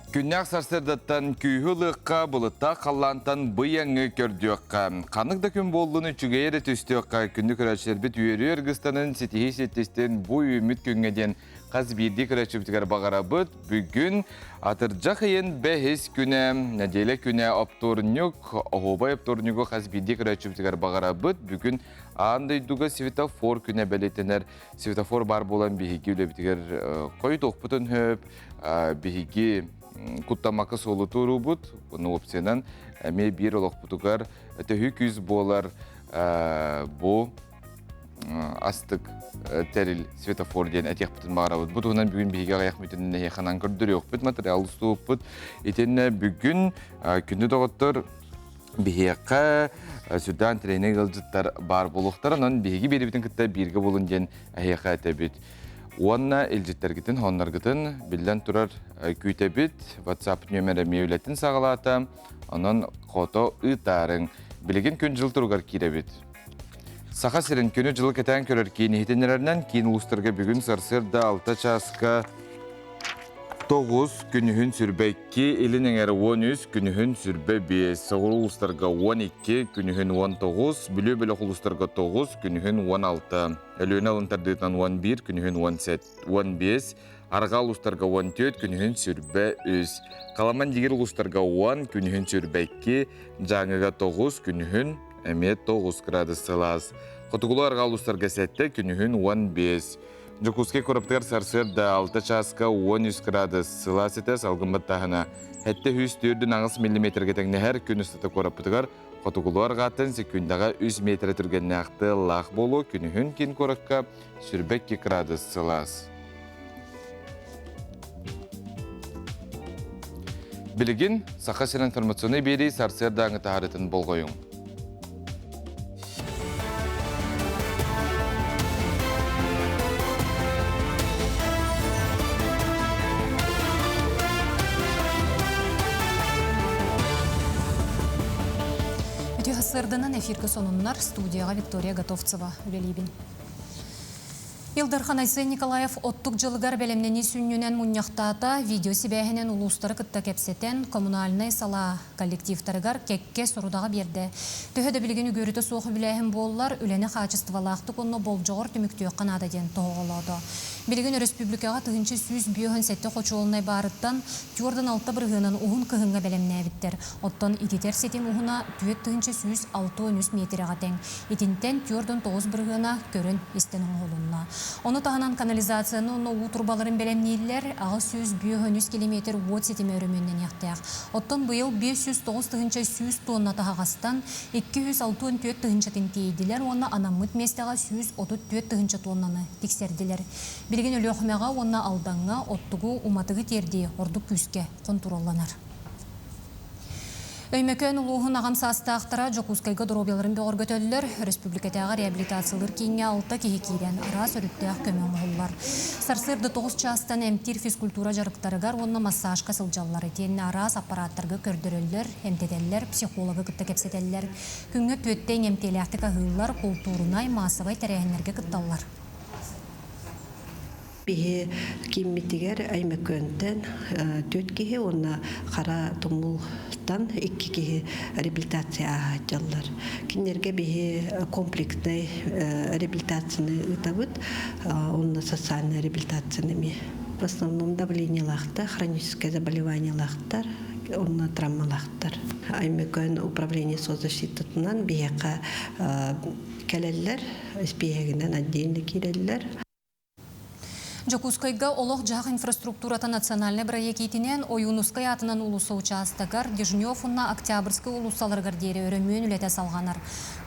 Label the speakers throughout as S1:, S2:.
S1: Күннээх сарсыардаттан күүһү ылыахха, былыттаах халлаантан быйаҥы көрдүөххэ. Ханнык да күн буоллун үчүгэйи эрэ түстүөххэ, күндү көрөөччүлэрбит үөрүү аргыстанын ситиһии ситтистин бу үүммүт күҥҥэ диэн хас биирдии көрөөччүбүтүгэр баҕарабыт. Бүгүн атырдьах ыйын бэһис күнэ, нэдиэлэ күнэ оптуорунньук, оһуобай оптуорунньугу хас биирдии көрөөччүбүтүгэр баҕарабыт. Бүгүн аан дойдуга светофор күнэ бэлиэтэнэр. Светофор баар буолан биһиги үлэбитигэр хойутуохпутун сөп, биһиги куттаммакка суолу туоруубут, ну опциянан эмиэ биир олохпутугар төһүү күүс буолар бу астык тэрил светофор диэн этиэхпитин баҕарабыт. Бу туһунан бүгүн биһиги аҕыйах мүтүн нэһиэхэнэн көрдөрүөхпүт, материал устууппут. Итиннэ бүгүн күндү доҕоттор биһиэхэ сүрдээх тренинг ыалдьыттар баар буолуохтара. Онон биһиги биэрибитин кытта бииргэ буолун диэн эһиэхэ этэбит. Уонна илдьиттэргитин, хонноргутун биллэн турар күүтэбит. WhatsApp нүөмэрэ эмиэ үлэтин саҕалаата. Онон хото ыытаарыҥ. Билигин күн-дьыл туругар киирэбит. Саха сирин күнү-дьылы кэтээн көрөр киин иһитиннэрэринэн киин улуустарга бүгүн сарсыарда 6 чааска 9, күнүһүн сүрбэ 2, илин эҥэр 13, күнүһүн сүрбэ 5, соҕуруу улуустарга 12, күнүһүн 19, Бүлүү бөлөх улуустарга 9, күнүһүн 16, Өлүөнэ алын тардыытынан 11, күнүһүн 17, 15, Арҕаа улуустарга 14, күнүһүн сүрбэ 3, Халаман Дигир улуустарга 10, күнүһүн сүрбэ 2, Дьааҥыга 9, күнүһүн эмиэ 9 градус сылаас. Хотугулуу арҕаа улуустарга 7, күнүһүн 15. Дьокуускай куораттыгар сарсыарда 6 чааска 13 градус сылаас этэ, салгыммыт таһына 748 миллиметргэ тэҥнэһэр. Күн устата куораппытыгар хотугулуу арҕааттан секундаҕа 3 метрэ түргэннээх тыаллаах буолуо, күнүһүн киин куоракка 22 градус сылаас. Билигин Саха сирин информационнай биэрии сарсыардааҥы таһаарытын болҕойуҥ.
S2: Үтүө сарсыарданан эфиргэ сонуннар студияҕа Виктория Готовцева үлэлиибин. Ил Дархан Айсен Николаев оттук дьылыгар бэлэмнэнии сүнньүнэн мунньахтаата, видеосибээһинэн улуустары кытта кэпсэтэн, коммунальнай салаа коллективтарыгар кэккэ сорудаҕы биэрдэ. Төһө да билигин үгүөрүтэ суох үбүлээһин буоллар, үлэни хаачыстыбалаахтык уонна болдьоҕор түмүктүөххэ наада диэн тоһоҕолоото. Билигин өрөспүүбүлүкэҕэ 1157 хочуолунай баарыттан 46 бырыһыанын уһун кыһыҥҥа бэлэмнээбиттэр. Оттон ититэр ситим уһуна 4163 миэтэрэҕэ тэҥ. Итинтэн 49 бырыһыана көрөн истэн оҥоһулунна. Ону таһынан канализацияны уонна уу турбаларын бэлэмнииллэр, 853 километр уот ситимэ өрөмүөннэниэхтээх. Оттон быйыл 509 тыһыынча 100 тонна таһаҕастан 264 тыһыынчатын тиэйдилэр уонна анаммыт миэстэҕэ 134 тыһыынча тоннаны тиксэрдилэр. Билигин Өлүөхүмэҕэ уонна Алдаҥҥа оттугу уматыгы тиэрдии ордук күүскэ хонтуруолланар. Өймөкөөн улууһун аҕам саастаахтара Дьокуускайга доруобуйаларын бөҕөргөтөллөр. Өрөспүүбүлүкэтээҕи реабилитациялыыр кииҥҥэ алта киһи киирэн, араас өрүттээх көмө оҥоһуллар. Сарсыарда 9 чаастан эмтиир физкультура дьарыктарыгар уонна массажка сылдьаллар. Итиэннэ араас аппарааттарга көрдөрөллөр, эмтэтэллэр, психологы кытта кэпсэтэллэр. Күҥҥэ түөртэ иҥэмтиэлээхтик аһыыллар, култуурунай, маассабай тэрээһиннэргэ кытталлар.
S3: Биһи кииммитигэр Өймөкөөнтөн түөрт киһи уонна Хара Тумултан икки киһи реабилитация ааһааччылар. Кинилэргэ биһи комплекснай реабилитацияны ыытабыт уонна социальная реабилитацияны эмиэ. В основном давлениелаахтар, хроническое заболеваниелаахтар уонна травмалаахтар. Өймөкөөн управление соцзащитатынан биһиэхэ кэлэллэр, испииһэгинэн отдельно киирэллэр.
S2: Дьокуускайга олох-дьаһах инфраструктурата национальнай бырайыак иитинэн Ойуунускай аатынан уулусса учаастагар Дежнев уонна Октябрьскай уулуссаларыгар диэри өрөмүөн үлэтэ салҕанар.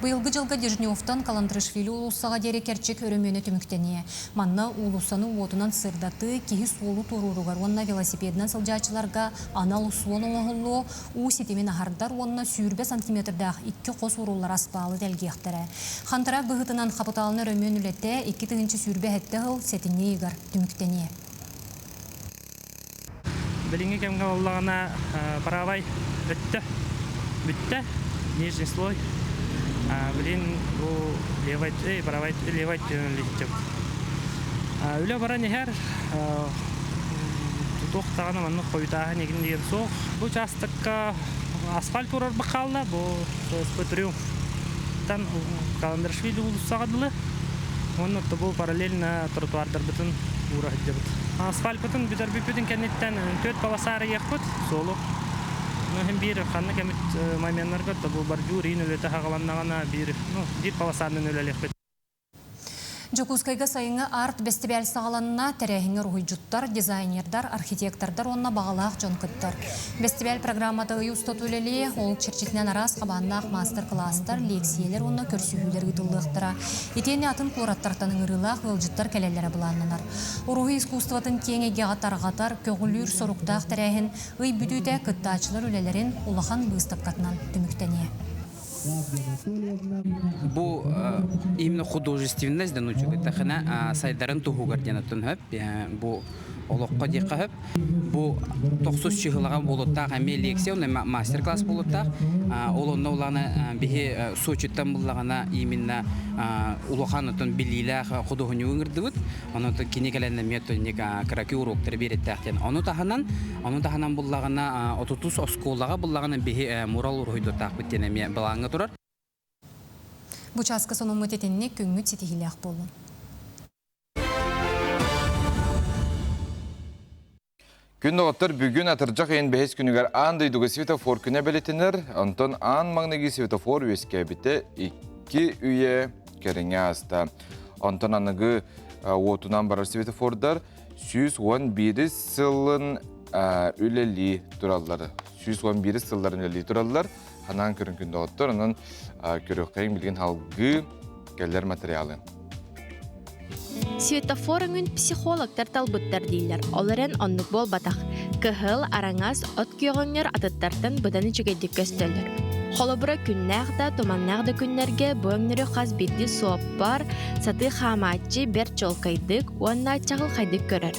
S2: Быйылгы дьылга Дежневтан Каландрашвили уулуссаҕа диэри кэрчик өрөмүөнэ түмүктэниэ. Манна уулуссаны уотунан сырдатыы, киһи суолу туорууругар уонна велосипедынан сылдьааччыларга анал суол оҥоһуллуо, уу ситимин аһардар уонна 20 сантиметрдаах икки хос ууруллар аспаалы тэлгиэхтэрэ. Хантараак быһыытынан хапытаалынай өрөмүөн үлэтэ 2027 сыл сэтинньи ыйыгар түмүктэниэ.
S4: Билиҥҥи кэмҥэ буоллаҕына правай өттө бүттэ, нижний слой. Билин бу левай, правай, левай өттүнэн үлэлиэхчэбит. Үлэ баран иһэр. Туох даҕаны маннык хойутааһын игин диэн суох. Бу учаастакка асфальт уурарбыт хаалла. Бу СП Триумфтан Каландрашвили уулуссаҕа дылы. Уонна бу параллельно тротуардарбытын уура сылдьабыт. Асфальпытын бүтэрбиппитин кэнниттэн төрт полоса арыйыахпыт суолу. Ну, иһин биир ханнык эмит моменнарга бу бордюр иин үлэтэ хаҕаланнаҕына биир, ну, биир полосанан үлэлиэхпит.
S2: Дьокуускайга сайыҥҥы арт-бэстибээл саҕаланна. Тэрээһиҥҥэ уруһуйдьуттар, дизайнердар, архитектордар уонна баҕалаах дьон кыттар. Бэстибээл программата ый устата үлэлиэ, ол чэрчитинэн араас хабааннаах маастар-кылаастар, лиэксийэлэр уонна көрсүһүүлэр ыытыллыахтара. Итиэннэ атын куораттартан ыҥырыылаах ыалдьыттар кэлэллэрэ былааннанар. Уруһуй искусствотын киэҥ эйгэҕэ тарҕатар, көҕүлүүр соруктаах тэрээһин ый бүтүүтэ кыттааччылар үлэлэрин улахан быыстапкатынан түмүктэниэ.
S5: Бу именно художественность да нучугутахына сайдарын туһугар диэн оттон хөп бу олоххо диэххэ хөп бу тохсус чыһылаҕа буолуттаах эмиэ лекция онно мастер-класс буолуттаах ол онно улаана биһи Сочиттан буллаҕына именно улахан отон билиилээх худуоһунньугу ыҥырдыбыт онон кини кэлэн эмиэ кыракый уроктары биэрэттээх диэн ону таһынан ону таһынан буллаҕына отутус оскуолаҕа буллаҕына биһи мурал уруһуйдуохтаахпыт диэн эмиэ былааҥҥа турар.
S2: Бу чааска сонуммут итинник күҥҥүт ситиһиилээх буоллун.
S1: Күн доҕоттор бүгүн атырдьах ыйын бэһис күнүгэр аан дойдуга светофор күнэ бэлитинэр, онтон аан маҥнайгы светофор үөскээбитэ икки үйэ кэриҥэ ааста. Онтон аныгы уотунан барар светофордар 111 сылын үлэлии тураллар. 111 сылларын үлэлии тураллар. Ханаан көрүн күн доҕоттор, онон көрүөххэйиҥ билигин халгыы кэлэр материалы.
S6: Светофор өҥүн психологтар талбыттар дииллэр, ол эрэн оннук буолбатах. Кыһыл, араҥас, от күөҕүҥнэр атыттартан быдан үчүгэйдик көстөллөр. Холобура, күннээх да, туманнаах да күннэргэ бу өҥнөрү хас биирдии суоппар, сатыы хаамааччы бэрт чуолкайдык уонна чаҕылхайдык көрөр.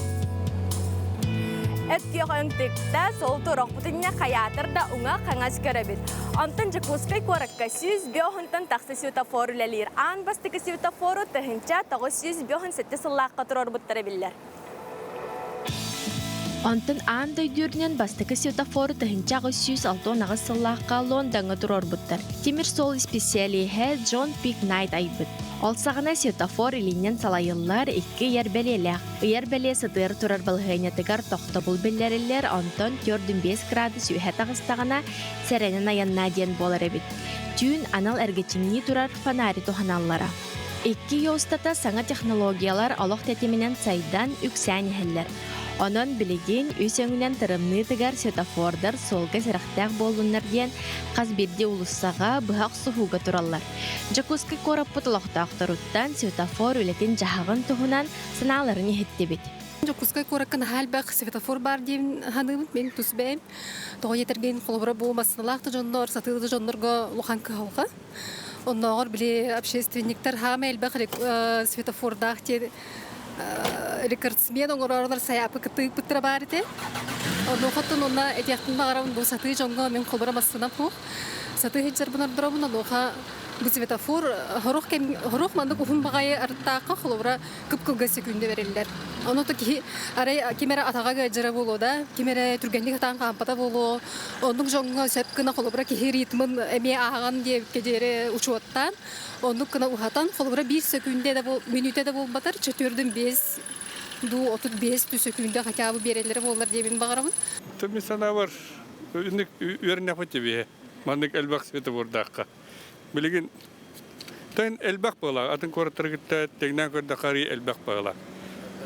S7: Эт күөх өҥ тыкта, сол турохпутунна хайаатар да уҥа-хаҥас көрөбүт. Онтон Дьокуускай куоракка 105 тахса светофор үлэлиир. Аан бастакы светофору 1957 сыллаахха туруорбуттара биллэр.
S6: Онтон аан дойду үрдүнэн бастакы светофору 1868 сыллаахха Лондоҥҥа туруорбуттар. Тимир суол исписэлииһэ Джон Пик Найт айбыт. Ол саҕана светофор илиинэн салайыллар икки ыйар бэлиэлээх. Ыйар бэлиэ сытыары турар балаһыанньатыгар тохтобул биллэриллэр, онтон 45 градус үөһэ таҕыстаҕына сэрэнэн айаннаа диэн буолар эбит. Түүн анал эргичиҥнии турар фонари туһаналлара. Икки үйэ устата саҥа технологиялар олох тэтиминэн сайдан, үксээн иһэллэр. Онон билигин үс өҥүнэн тырымныытыгар светофордар суолга сэрэхтээх буоллуннар диэн хас биирдии уулуссаҕа быһа охсуһууга тураллар. Дьокуускай куораппыт олохтоохторуттан светофор үлэтин-дьаһаҕын туһунан санааларын иһиттибит.
S8: Дьокуускай куоракка наһаа элбэх светофор баар диэн саныыбын мин тус бэйэм. Тоҕо диэтэргин, холобура, бу массыыналаах да дьоннор, сатыы да дьоннорго улахан кыһалҕа. Оннооҕор били общественниктар хаама элбэх светофордаах диэн рекордсмен оҥороорулар сайаапка кыттыыппыттара баар этэ. Онуохаттан уонна этиэхпин баҕарабын бу сатыы дьоҥҥо мин холобура массыынам суох. Сатыы сылдьарбын ордоробун, онуоха бу светофор сорох кэм сорох маннык уһун баҕайы арыттаахха холобура кып-кылгас секүндэ бэриллэр. Ону то киһи арай ким эрэ атаҕа ыалдьара буолуо да, ким эрэ түргэнник атаан хаампата буолуо. Оннук дьоҥҥо сөп гына холобура киһи ритмын эмиэ ааҕан диэбиккэ диэри учуоттаан, оннук гына уһатан, холобура биир сөкүүндэ да мүнүүтэ да буолбатар, четүөрдүн биэс дуу, 35 дуу сөкүүндэ хотя бы биэрэллэрэ буоллар диэбин баҕарабын.
S9: Мин санаабар, инник үөрэнэхпит дии маннык элбэх светофордаахха. Билигин тэн элбэх буолар. Атын куораттары кытта тэҥнээн көрдөххө арыый элбэх буолар.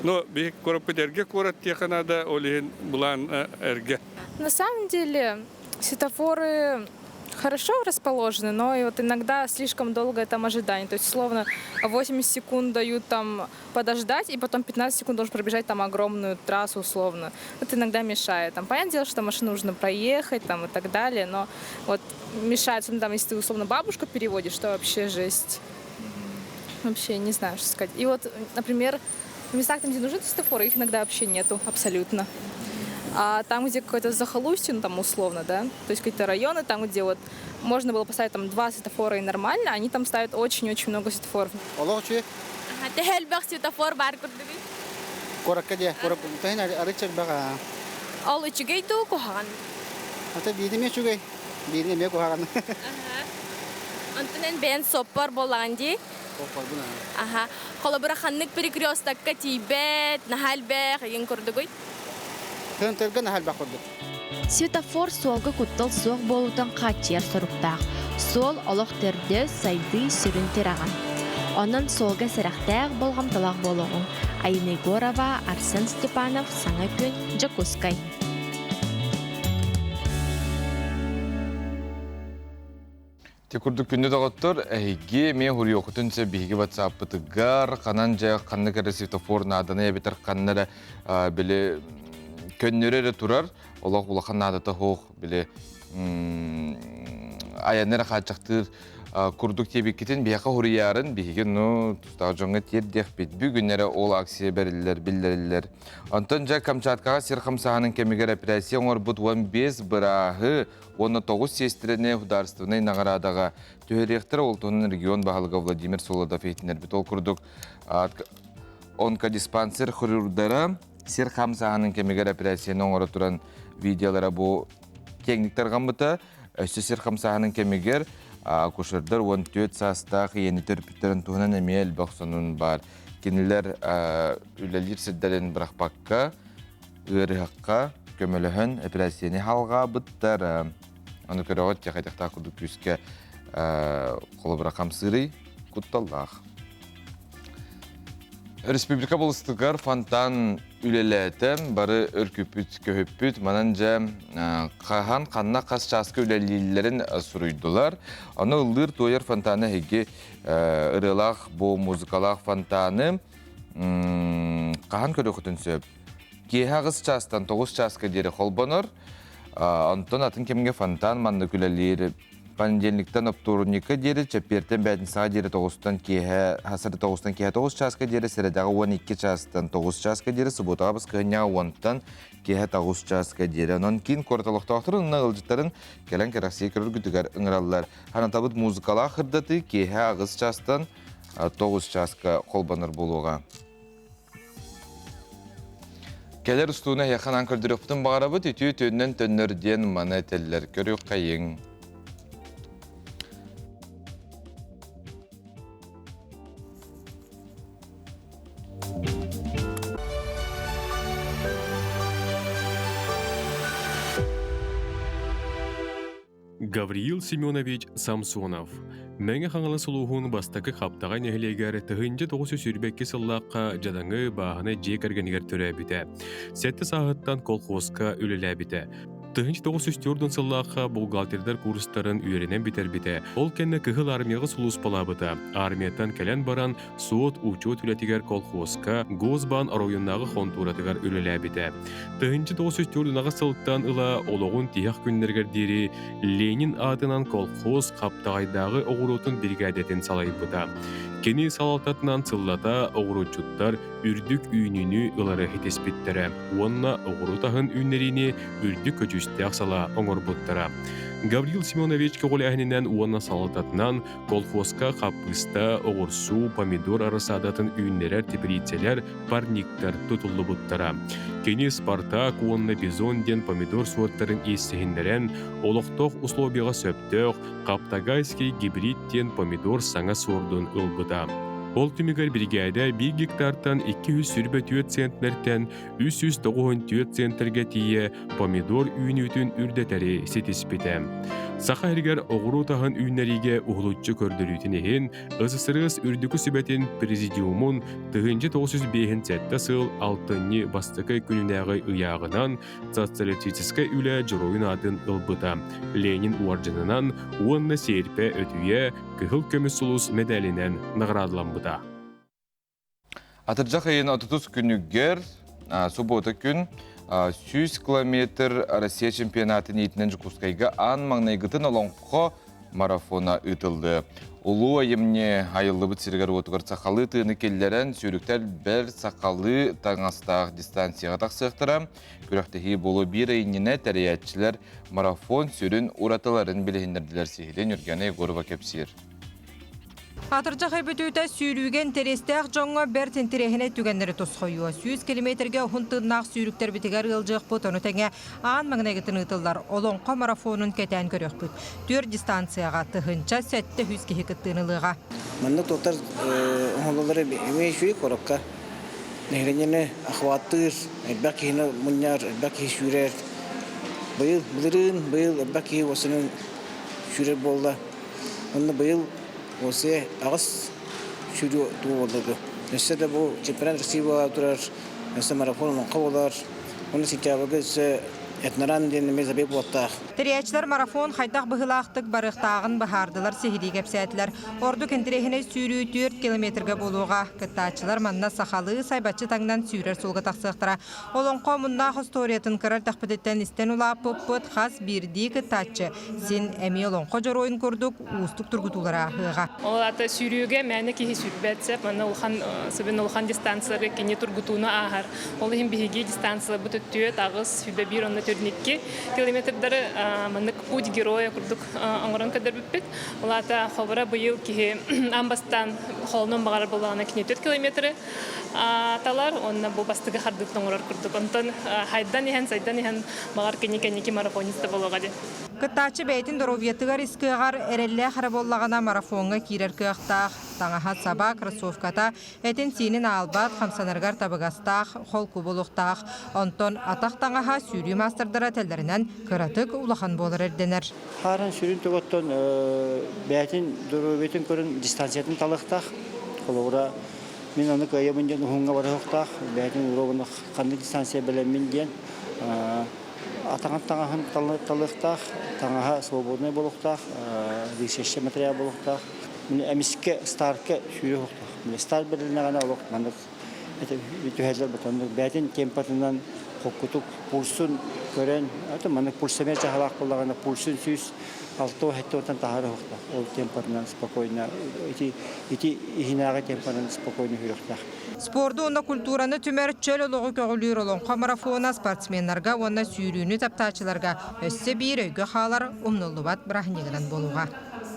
S9: Но биһи куораппыт эргэ куорат диэххэ наада, ол иһин былаан эргэ.
S10: На самом деле светофоры хорошо расположены, но и вот иногда слишком долго там ожидание. То есть, словно 80 секунд дают там подождать, и потом 15 секунд должен пробежать там огромную трассу условно. Это иногда мешает. Там, понятное дело, что машину нужно проехать там, и так далее, но вот мешает, ну, там, если ты условно бабушку переводишь, то вообще жесть. Вообще не знаю, что сказать. И вот, например, в местах, там, где нужны светофоры, их иногда вообще нету абсолютно. А там, где какое-то захолустье, ну там условно, да, то есть какие-то районы, там, где вот можно было поставить там два светофора и нормально, они там ставят очень-очень много светофоров.
S11: Олох үчүгэй.
S7: Төһө элбэх светофор баар курдугуй?
S11: Куоракка дии, куорак арыт элбэх.
S7: Ол үчүгэй дуу куһаҕан?
S11: Ата биирим үчүгэй, биирим эмиэ куһаҕан.
S7: Онтон эн бэйэн суоппар буоллаҕын дии?
S11: Суоппарбын
S7: Аха. Холобура ханнык перекрестокка тиийбэт, наһаа элбэх игин курдугуй?
S11: Тыынтырга наһаа элбэх курдук.
S6: Светофор суолга куттал суох буолуутун хааччыйар соруктаах. Суол олох төрдө, сайдыы сүрүн тираҕа. Онон суолга сэрэхтээх, болҕомтолоох буолуоҕуҥ. Айна Егорова, Арсен Степанов, Саҥа күн, Дьокуускай.
S1: Ти курдук күндү доҕоттор, эһиги эмиэ хуруйуоххутун сөп биһиги ватсаппытыгар ханан дьэ ханнык эрэ светофор нааданы эбэтэр ханна эрэ били көннөрө эрэ турар олох улахан наадата суох били айаны эрэ хааччахтыыр курдук диэбиккитин биһиэхэ хуруйаарын биһиги ну тустаах дьоҥҥо тиэрдиэхпит бүгүн эрэ ол акция бэриллэр биллэриллэр онтон дьэ Камчаткаҕа сир хамсааһынын кэмигэр эпэрээссийэ оҥорбут 15 бырааһы уонна 9 сиэстирэни художественнай наҕараадаҕа түһэриэхтэрэ. Ол туһунан регион баһылыга Владимир Солодов иһитиннэрбит. Ол курдук онкодиспансер хирурдара сир хамсааһынын кэмигэр операцияны оҥоро туран видеолара бу киэҥник тарҕаммыта. Өссө сир хамсааһынын кэмигэр акушердар 14 саастаах ийэни төрөппүттэрин туһунан эмиэ элбэх сонун баар. Кинилэр үлэлиир сирдэрин бырахпакка ыарыһахха көмөлөһөн эпэрээссийэни халҕаабыттар. Аны көрөҕүт тиэхэтихтаах курдук күүскэ холобура хамсыырый кутталлаах. Республика болустугар фонтан үлэлээтэ, бары өркүппүт, көһүппүт. Манан дьэ хаһан, ханна, хас чааска үлэлииллэрин суруйдулар. Аны ыллыыр туойар фонтаны эһиги ырыалаах бу музыкалаах фонтаны хаһан көрүөххүтүн сөп. Киэһэ аҕыс чаастан 9 чааска диэри холбонор. Онтон атын кэмҥэ фонтан маннык үлэлиир. Понедельниктан оптуорунньукка диэри, чэппиэртэн бээтинсэҕэ диэри тоҕустан киэһэ, хасары тоҕустан киэһэ 9 чааска диэри, сэрэдэҕэ 12 чаастан 9 чааска диэри, субуотаҕа баскыһынньаҕа уонтан киэһэ 9 чааска диэри. Онон киин куорат олохтоохторун уонна ыалдьыттарын кэлэн кэрэхсии көрөргүтүгэр ыҥыраллар. Ханатабыт музыкалаах ырдатыы киэһэ аҕыс чаастан 9 чааска холбонор буолуоҕа. Кэлэр устууну эһиэхэ анаан көрдөрүөхпүтүн баҕарабыт, үтүө үтүөннэн төннөр диэн маны этэллэр. Көрүөххэйиҥ.
S12: Гавриил Семенович Самсонов Мэҥэ Хаҥалас улууһун бастакы Хаптаҕай нэһилиэгэр 1922 сыллаахха дьадаҥы бааһынай дьиэ кэргэнигэр төрөөбүтэ. Сэттэ сааһыттан колхозка үлэлээбитэ. 1904 сыллаахха бухгалтердар курстарын үөрэнэн бүтэрбитэ. Ол кэннэ Кыһыл Армияҕа сулууспалаабыта. Армияттан кэлэн баран суот-учуот үлэтигэр колхозка Госбаан оройуоннааҕы хонтуоратыгар үлэлээбитэ. 1904 сылтан ыла олоҕун тиһэх күннэригэр диэри Ленин аатынан колхоз Хаптаҕайдааҕы оҕуруотун биригээдэтин салайбыта. Кини салалтатынан сыллата оҕуруотчуттар үрдүк үүнүүнү ылары ситиспиттэрэ уонна оҕуруот аһын үүннэриини үрдүк көдьүүстээх салаа оҥорбуттара. Гаврил Семенович көҕүлээһининэн уонна салалтатынан колхозка хаппыыста, оҕурсуу, помидор арассаадатын үүннэрэр теплицэлэр парниктар тутуллубуттара. Кини «Спартак» уонна «Бизон» диэн помидор суортарын иэстэһиннэрэн, олохтоох условияҕа сөптөөх «Хаптагайский гибрид» диэн помидор саҥа суордун ылбыта. Ол түмүгэр биригээдэ биир гектартан 224 центнертэн 394 центргэ тиийэ помидор үүнүүтүн үрдэтэри ситиспитэ. Саха сиригэр оҕуруот аһын үүннэриигэ уһулуччу көрдөрүүтүн иһин СССР Үрдүкү Сүбэтин Президиумун 1957 сыл алтынньы бастакы күнүнээҕи ыйааҕынан социалистическай үлэ дьоруойун аатын ылбыта, Ленин уордьанынан уонна Сиэрпэ өтүйэ Кыһыл көмүс сулус мэдээлинэн наҕараадаламмыта.
S1: Атырдьах ыйын 30 күнүгэр суббота күн 100 километр Россия чемпионатын иитинэн Дьокуускайга аан маҥнайгытын олоҥхо марафона ыытыллыа. Улуу айымньы айыллыбыт сиригэр-уотугар сахалыы тыыны киллэрэн, сүүрүктэр бэл сахалыы таҥастаах дистанцияҕа тахсыахтара. Күрэхтэһии буолуо биир ый иннинэ тэрийээччилэр марафон сүрүн уратыларын билиһиннэрдилэр сиһилии Нюргана Егорова кэпсиир.
S13: Атырдьах ый бүтүүтэ сүүрүүгэ интэриэстээх дьоҥҥо бэрт интэриэһинэй түгэннэри тосхойуо. 100 километргэ уһун тыыннаах сүүрүктэрбитигэр ыалдьыахпыт, ону тэҥэ аан маҥнайгытын ыытыллар Олоҥхо марафонун кэтээн көрүөхпүт. Түөрт дистанцияҕа 1700 киһи кыттыыны ылыаҕа.
S11: Манна туохтар оҥоһуллаллара эмиэ үчүгэй куоракка. Нэһилиэнньэни охваттыыр, элбэх киһини мунньар, элбэх киһи сүүрэр. Быйыл, былырыын, быйыл элбэх киһи уосанан сүүрэр буолла. Онно быйыл Уосуйа аҕыс сүүрүү тугу буолла Өссө да бу чемпионат России буола турар, өссө марафон олоҥхо буолар. Уонна сентябрьга өссө этноран диэн эмиэ забег буолтаах.
S13: Тэрийээччилэр марафон хайдах быһыылаахтык барыахтааҕын быһаардылар, сиһилии кэпсээтилэр. Ордук интэриэһинэй сүүрүү 4 километрга буолуоҕа. Кыттааччылар манна сахалыы сайбаччы таҥнан сүүрэр суолга тахсыахтара. Олоҥхо омуннаах остуоруйатын кыра эрдэхпититтэн истэн улааппыппыт хас биирдии кыттааччы син эмиэ олоҥхо дьоруойун курдук уустук тургутуулары ааһыаҕа.
S10: Ол аата сүүрүүгэ мээнэ киһи сүүрбэт сөп, манна улахан сыбын улахан дистанцияларга кини тургутууну ааһар. Ол иһин биһиги дистанцияларбыт 4, 8, 21 уонна 42 километрдары маннык путь героя курдук оҥорон көрдөрбүппүт. Ол аата холобура быйыл киһи аан бастаан холонуон баҕарар буоллаҕына кини 4 километры талар уонна бу бастакы хардыытын оҥорор курдук. Онтон хайдан иһэн, сайдан иһэн баҕар кини кэнники марафонист да буолуоҕа дии.
S13: Кыттааччы бэйэтин доруобуйатыгар ис кыаҕар эрэллээх эрэ буоллаҕына марафоҥҥа киирэр кыахтаах. Таҥаһа саба, кроссовката этин-сиинин аалбат, хамсанарыгар табыгастаах, холку буолуохтаах. Онтон атах таҥаһа сүүрүү маастардара этэллэринэн кыратык улахан буолар ирдэнэр.
S11: Хаарын сүрүн тугуттан бэйэтин доруобуйатын көрөн дистанциятын талыахтаах. Холобура, мин аны кыайабын диэн уһуҥҥа барыахтаах, бэйэтин уруогун ханнык дистанция бэлэммин диэн атаҕын таҥаһын талыахтаах, таҥаһа свободнай буолуохтаах, висящий материал буолуохтаах. Эмискэ стартка сүүрүөх Старт бэрилинэҕинэ олох маннык түһэллэр ботоннук бэйэтин темпатынан холкутук пульсун көрөн аты маннык пульсомер чаһылаах буоллаҕына пульсун 106 уонтан таһаара уһуктаах ол темпатынан спокойно ити ити иһинээҕи темпанан спокойно хүрүөхтээх.
S13: Спорду уонна культураны түмэр чөл олоҕу көҕүлүүр олоҥхо марафона спортсменнарга уонна сүүрүүнү таптааччыларга өссө биир өйгө хаалар умнуллубат бырааһынньыгынан буолуоҕа.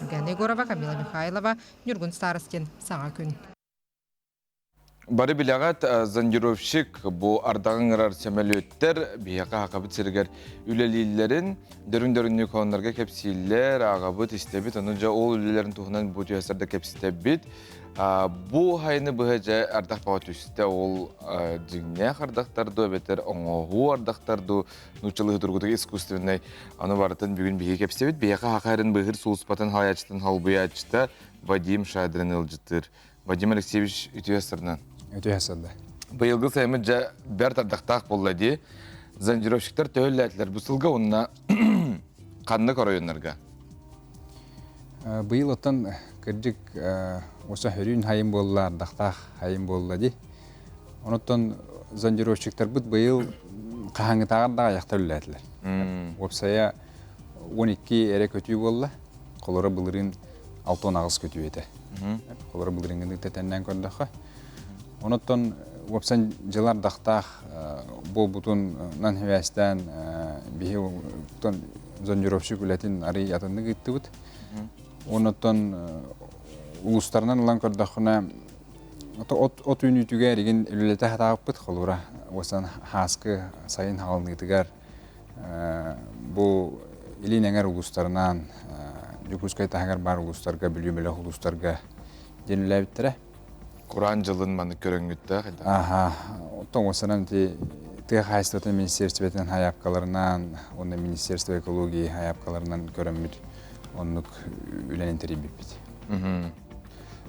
S13: Евгения Егорова, Камила Михайлова, Ньургун Старостин, Саҥа күн.
S1: Бары билэҕит, зондировщик бу ардаҕы ыҥырар сөмөлүөттэр биһиэхэ Хахабыт сиригэр үлэлииллэрин дөрүн-дөрүннүк хоһооннорго кэпсииллэр, ааҕабыт, истэбит. Ону дьэ ол үлэлэрин туһунан бу түһэсэрдэ кэпсэтэбит. Бу хайыны быһа дьэ ардах баҕа түстэ, ол дьиҥнээх ардахтар дуу, эбэтэр оҥоһуу ардахтар дуу, нууччалыы тургутук искусственнай. Аны барытын бүгүн биһиги кэпсэбит. Биһиэхэ Хаха эрин быыһыыр сулууспатын халайааччытын халбыйааччыта Вадим Шадрин ыалдьыттыыр. Вадим Алексеевич үтүө сырынан.
S14: Үтүө сырда.
S1: Быйылгы сайыммыт дьэ бэрт ардахтаах буолла дии. Зондировщиктар төһөллээтилэр бу сылга уонна ханнык оройуоннарга?
S14: Быйыл оттон кырдьык оса хөрүүн хайым буолла, ардахтаах хайым буолла дии. Онуттан зондировщиктарбыт быйыл хаһааҥҥытааҕар да аҕыйахта үлэлээтилэр. Уопсайа 12 эрэ көтүү буолла. Холоро былырыын 68 көтүү этэ. Холоро былырыыҥҥыны тэтэннээн көрдөххө. Онуттан уопсан дьыл ардахтаах буолбутунан сибээстээн биһи зондировщик үлэтин арый атыннык ыыттыбыт. Онуттан улуустарынан ылан көрдөххүнэ от, от үүнүүтүгэр игин үлэлэтэ сатаабыппыт холура уосан хааскы сайын хаалыныытыгар Бу Илин эҥэр улуустарынан, Дьокуускай таһыгар баар улуустарга, Бүлүү бөлөх улуустарга диэн үлэлээбиттэрэ.
S1: Кураан дьылын маннык көрөҥҥүттээх этэ.
S14: Аха. Оттон уосанан ити тыа хаһаайыстыбатын министерствотын хайаапкаларынан уонна министерство экологии хайаапкаларынан көрөммүт оннук үлэнэн тэрийбиппит.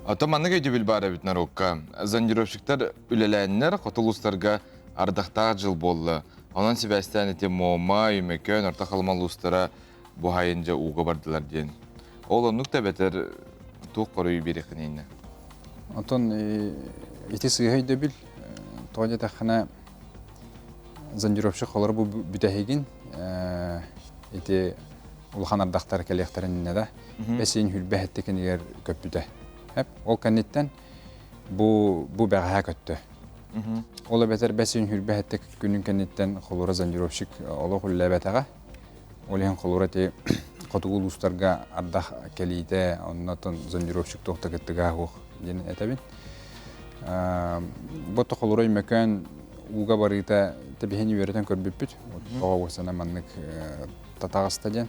S1: Ото маннык өйдөбүл баар эбит норуокка. Зондировщиктар үлэлээннэр хоту улуустарга ардахтаах дьыл буолла. Онон сибээстээн ити Муома, Өймөкөөн, Орто Халыма улуустара бу сайын дьэ ууга бардылар диэн. Ол оннук да эбэтэр туох хоруйу биэриэххиний иннэ?
S14: Онтон ити сыыһа өйдөбүл тоҕо диэтэххинэ зондировщик холоро бу бүтэһигин ити улахан ардахтар кэлиэхтэрин иннэ да бэсиин хүлбэ хэттикинигэр көппүтэ. Ол кэнниттэн бу бу бэҕэһээ көттө. Ол эбэтэр бэс ыйын сүүрбэ күнүн кэнниттэн холура зондировщик олох үлэлээбэтэҕэ. Ол иһин холура ити хотугу улуустарга ардах кэлиитэ, оннотон зондировщик туох да кыттыгаһа суох диэн этэбин. Бу тохолорой мөкөөн ууга барыыта тэбиһин үөрэтэн көрбүппүт. Тоҕо уосана маннык татаҕыста диэн.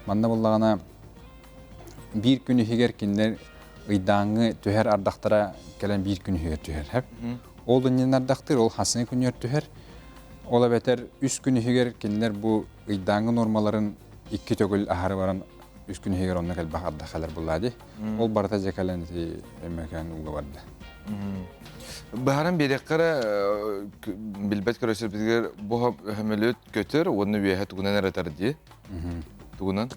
S14: Манна буллаҕына биир күн иһигэр кинилэр ыйдааҥҥы түһэр ардахтара кэлэн биир күн иһигэр түһэр. Ол иннин ардахтыыр, ол хасыҥы күнүгэр түһэр. Ол эбэтэр үс күн иһигэр кинилэр бу ыйдааҥҥы нуормаларын икки төгүл аһары баран үс күн иһигэр онно кэлбэх ардах кэлэр буллаа дии. Ол барыта дьэ кэлэн ити Өймөкөөн ууга барда.
S1: Баһаран биэриэххэ эрэ билбэт көрөсөрбүтүгэр бу хөмөлүөт көтөр уонна үөһэ тугунан эрэ ытар дии. Тугунан?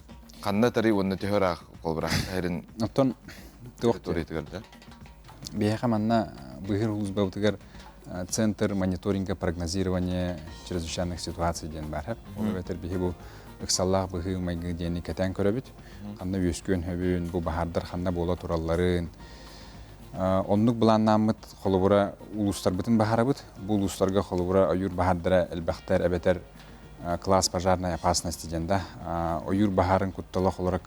S1: Ханна ытарый уонна төһө ыраах холбураах таһырын
S14: Оттон туох
S1: территориятыгар да?
S14: Биһиэхэ манна быһыр улуусбабытыгар Центр мониторинга прогнозирования чрезвычайных ситуаций диэн баар. Ол эбэтэр биһи бу ыксаллаах быһыы-майгы диэни кэтээн көрөбүт. Ханна үөскүөн сөбүн, бу баһаардар ханна буола туралларын. Оннук былааннааммыт холобура улуустарбытын баһарабыт. Бу улуустарга холобура ойуур баһаардара элбэхтэр эбэтэр класс пожарной опасности диэн да ойуур баһаарын куттала холоро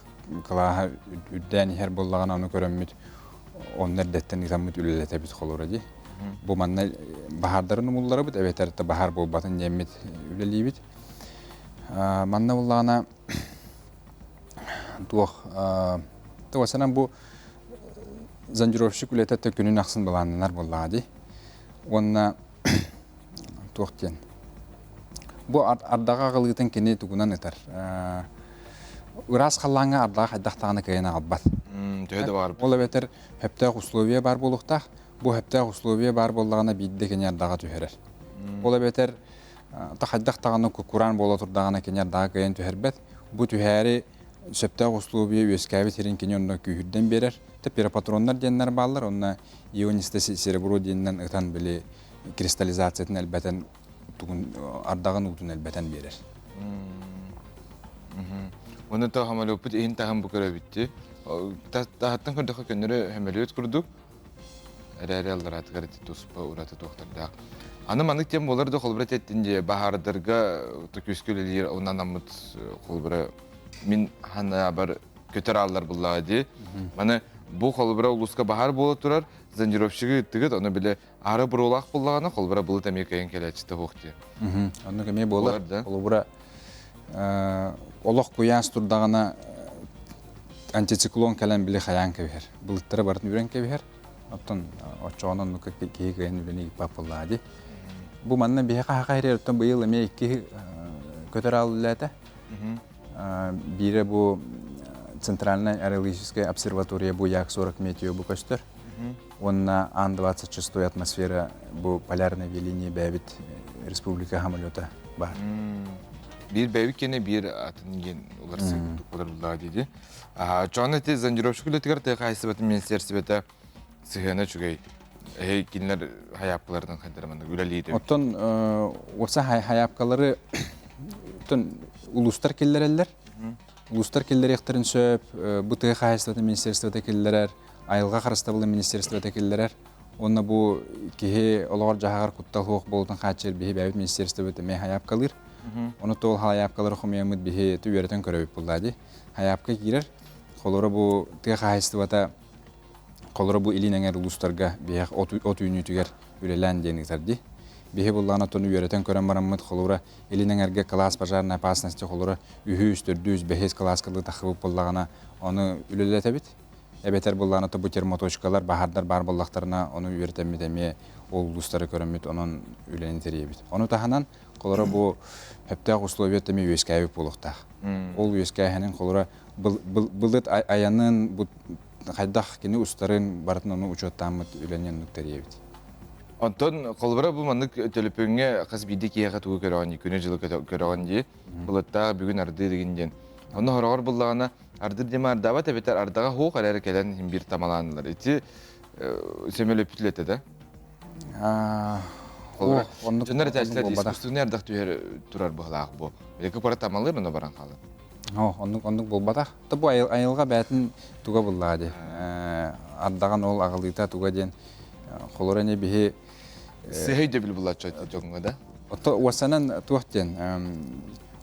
S14: кылааһа үрдээн иһэр буоллаҕына ону көрөммүт онно эрдэттэн ыытаммыт үлэлэтэбит холоро дии. Бу манна баһаардарын умулларабыт эбэтэр да баһаар буолбатын диэммит үлэлиибит. Манна буллаҕына туох туосанан бу зондировщик үлэтэ күнүн ахсын былааннанар буоллаҕа дии. Уонна туох диэн бу ардаҕа аҕалыытын кини тугунан ытар ыраас халлааҥҥа ардаҕа хайдах даҕаны кыайан аҕалбат.
S1: Төһө да баар.
S14: Ол эбэтэр сөптөөх условия баар буолуохтаах. Бу сөптөөх условия баар буоллаҕына биирдэ кини ардаҕа түһэрэр. Ол эбэтэр хайдах даҕаны кураан буола турдаҕына кини ардаҕа кыайан түһэрбэт. Бу түһээри сөптөөх условия үөскээбит сирин кини онно күүһүрдэн биэрэр. Пиропатроннар диэннэр бааллар, онно ионистое серебро диэнинэн ытан били кристаллизациятын элбэтэн тугун ардаҕын уутун элбэтэн биэрэр.
S1: Оны то хамалыппыт иһин таһын бу көрөбүттү. Таһаттан көрдөхө көннөрү хөмөлүөт курдук. Эрээри аллараатыгар ити туспа ураты туохтардаах. Аны маннык тем болар да холбура теттин же баһаардарга күүскэ үлэлиир онон аммыт холбура мин ханабар көтөр ааллар буллаҕа дии. Маны бу холобура улууска баһаар буола турар, зондировщигы ыттыгыт, ону биле аара буруолаах буллаҕына, холобура былыт эмиэ кыайан кэлээччитэ суох дии.
S14: Оннук эмиэ буолар. Холобура олох куйаас турдаҕына антициклон кэлэн били хайаан кэбиһэр. Былыттара барытын үрэн кэбиһэр. Оттон оччоҕуна оннук киһи кыайан үлэни ыыппат буоллаҕа дии. Бу манна биһи хаһаха иһэр быйыл эмиэ икки көтөр аал үлэлээтэ. Биирэ бу Центральная аэрологическая обсерватория бу Як-40 метео бу көстөр. Уонна Ан-26 атмосфера бу полярной линия бэйэбит республика самолета бар.
S1: Биир бэйэбит киэнэ биир атын диэн уларсыы курдук диди. Чоон эти зондировщик үлэтигэр тыа хаһайыстыбатын министиэристибэтэ сыһыана үчүгэй. Эһи кинилэр хайаапкаларынан хайдара маннык үлэлиир.
S14: Оттон уопса хайаапкалары оттон улуустар киллэрэллэр. Улуустар киллэриэхтэрин сөп, бу тыа хаһаайыстыбатын министерствота киллэрэр, айылҕа харыстабылын министерствота киллэрэр. Уонна бу киһи олоҕор-дьаһаҕар куттал суох буолуутун хааччыйар биһи бэйэбит министерствобыт эмиэ хайаапкалыыр. Ону туол хайаапкалары хомуйаммыт биһи үөрэтэн көрөбүт буллаа дии. Хайаапка киирэр. Холоро бу тыа хаһаайыстыбата Холоро бу илин эҥэр улуустарга биһиэх от, от үүнүүтүгэр үлэлээн диэн ыытар дии. Биһи буллаҕына оттон үөрэтэн көрөн бараммыт холура илин эҥэргэ класс пожарной опасности холура үһүс, төрдүс, бэһис кылааска таххыбыт буоллаҕына ону үлэлэтэбит. Эбэтэр буллаҕына бу термоточкалар, баһаардар баар буоллахтарына ону үөрэтэммит эмиэ ол улуустары көрөммүт онон үлэни тэрийэбит. Ону таһынан холоро бу сөптөөх условия эмиэ үөскээбит буолуохтаах. Ол үөскээһинин холура былыт айанын бу хайдах кини устарын барытын ону учуоттааммыт үлэни оннук тэрийэбит.
S1: Онтон холобура бу маннык төлөпүөҥҥэ хас биирдии киһиэхэ тугу көрөҕүн дии, күнү-дьылы көрөҕүн дии. Былыттаах бүгүн ардыы дигин диэн. Онно хороҕор буллаҕына ардыр диэм ардаабат эбэтэр ардаҕа хуох эрээри кэлэн иһин биир тамалаанылар. Ити сөмөлөппүт үлэтэ да. Холобура, дьоннор этээччилэр искусственный ардах түһэр турар быһылаах бу. Эки пара тамалыыр онно баран хаалар.
S14: О, оннук оннук буолбатах. Та бу айылҕа бээтин туга буллаҕа дии. Ардаҕан ол аҕалыыта туга диэн холоро ини биһи
S1: Сыһый дөбүл булааччы дьоҥҥо да?
S14: Ото уосанан туох диэн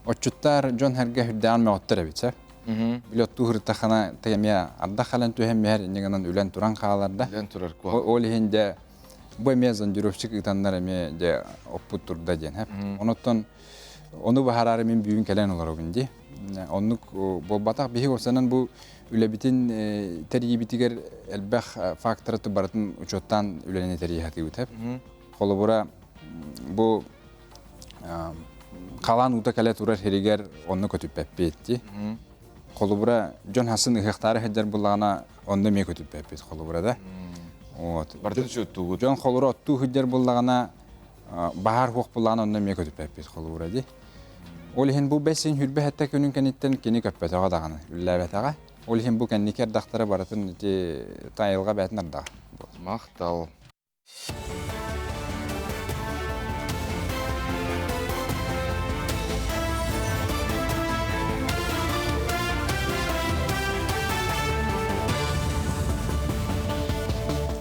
S14: отчуттар дьон хэргэ хүрдээн мөҕөттөр эбит сэр. Били оттуу сырыттаххына эмиэ ардах халан түһэн миһэр иннигинэн үлэн туран хаалар да.
S1: Үлэн турар куо.
S14: Ол иһин дьэ бу эмиэ зондировщик ыытаннар эмиэ дьэ оппут турда диэн. Онуттан ону баһараары мин бүгүн кэлэн олоробун дии. Оннук буолбатах биһи осанан бу үлэбитин тэрийибитигэр элбэх факторы барытын учуоттаан үлэни тэрийэ сатыыбыт. Холобура бу халаан уута кэлэ турар сиригэр онно көтүппэппит дии. Холобура дьон хасын ыһыахтаары сылдьар буллаҕына онно эмиэ көтүппэппит холобура да. Вот.
S1: Бардын учуоттуугут.
S14: Дьон холобура оттуу сылдьар буллаҕына баһаар хуох буллаҕына онно эмиэ көтүппэппит холобура дии. Ол иһин бу бэс син хүрбэ хэттэ күнүн кэнниттэн кини көппөтөҕө даҕаны, үллээбэтэҕэ. Ол иһин бу кэнники ардахтара барытын ити тайылҕа бээтин ардаҕа.
S1: Махтал.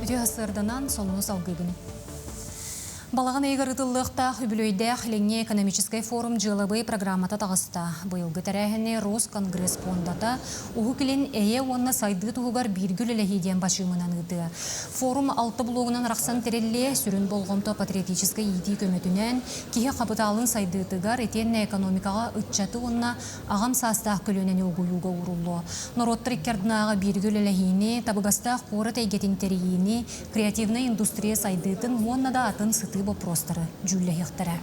S2: Үтүө сарсыарданан сонуну салгыыбын. Балаҕан ыйыгар ыытыллыахтаах үбүлүөйдээх Илиҥҥи экономическай форум дьыалабыай программата таҕыста. Быйылгы тэрээһини Росконгресс пуондата Уһук Илин эйэ уонна сайдыы туһугар бииргэ үлэлэһии диэн бачыымынан ыытыа. Форум алта блогунан арахсан тэриллиэ, сүрүн болҕомто патриотическай иитии көмөтүнэн, киһи хапытаалын сайдыытыгар итиэннэ экономикаҕа ыччаты уонна аҕам саастаах көлүөнэни угуйууга ууруллуо. Норуоттар икки ардынааҕы бииргэ үлэлэһиини, табыгастаах куорат эйгэтин тэрийиини, креативнай индустрия сайдыытын уонна да атын сытыы боппуруостары дьүүллэһиэхтэрэ.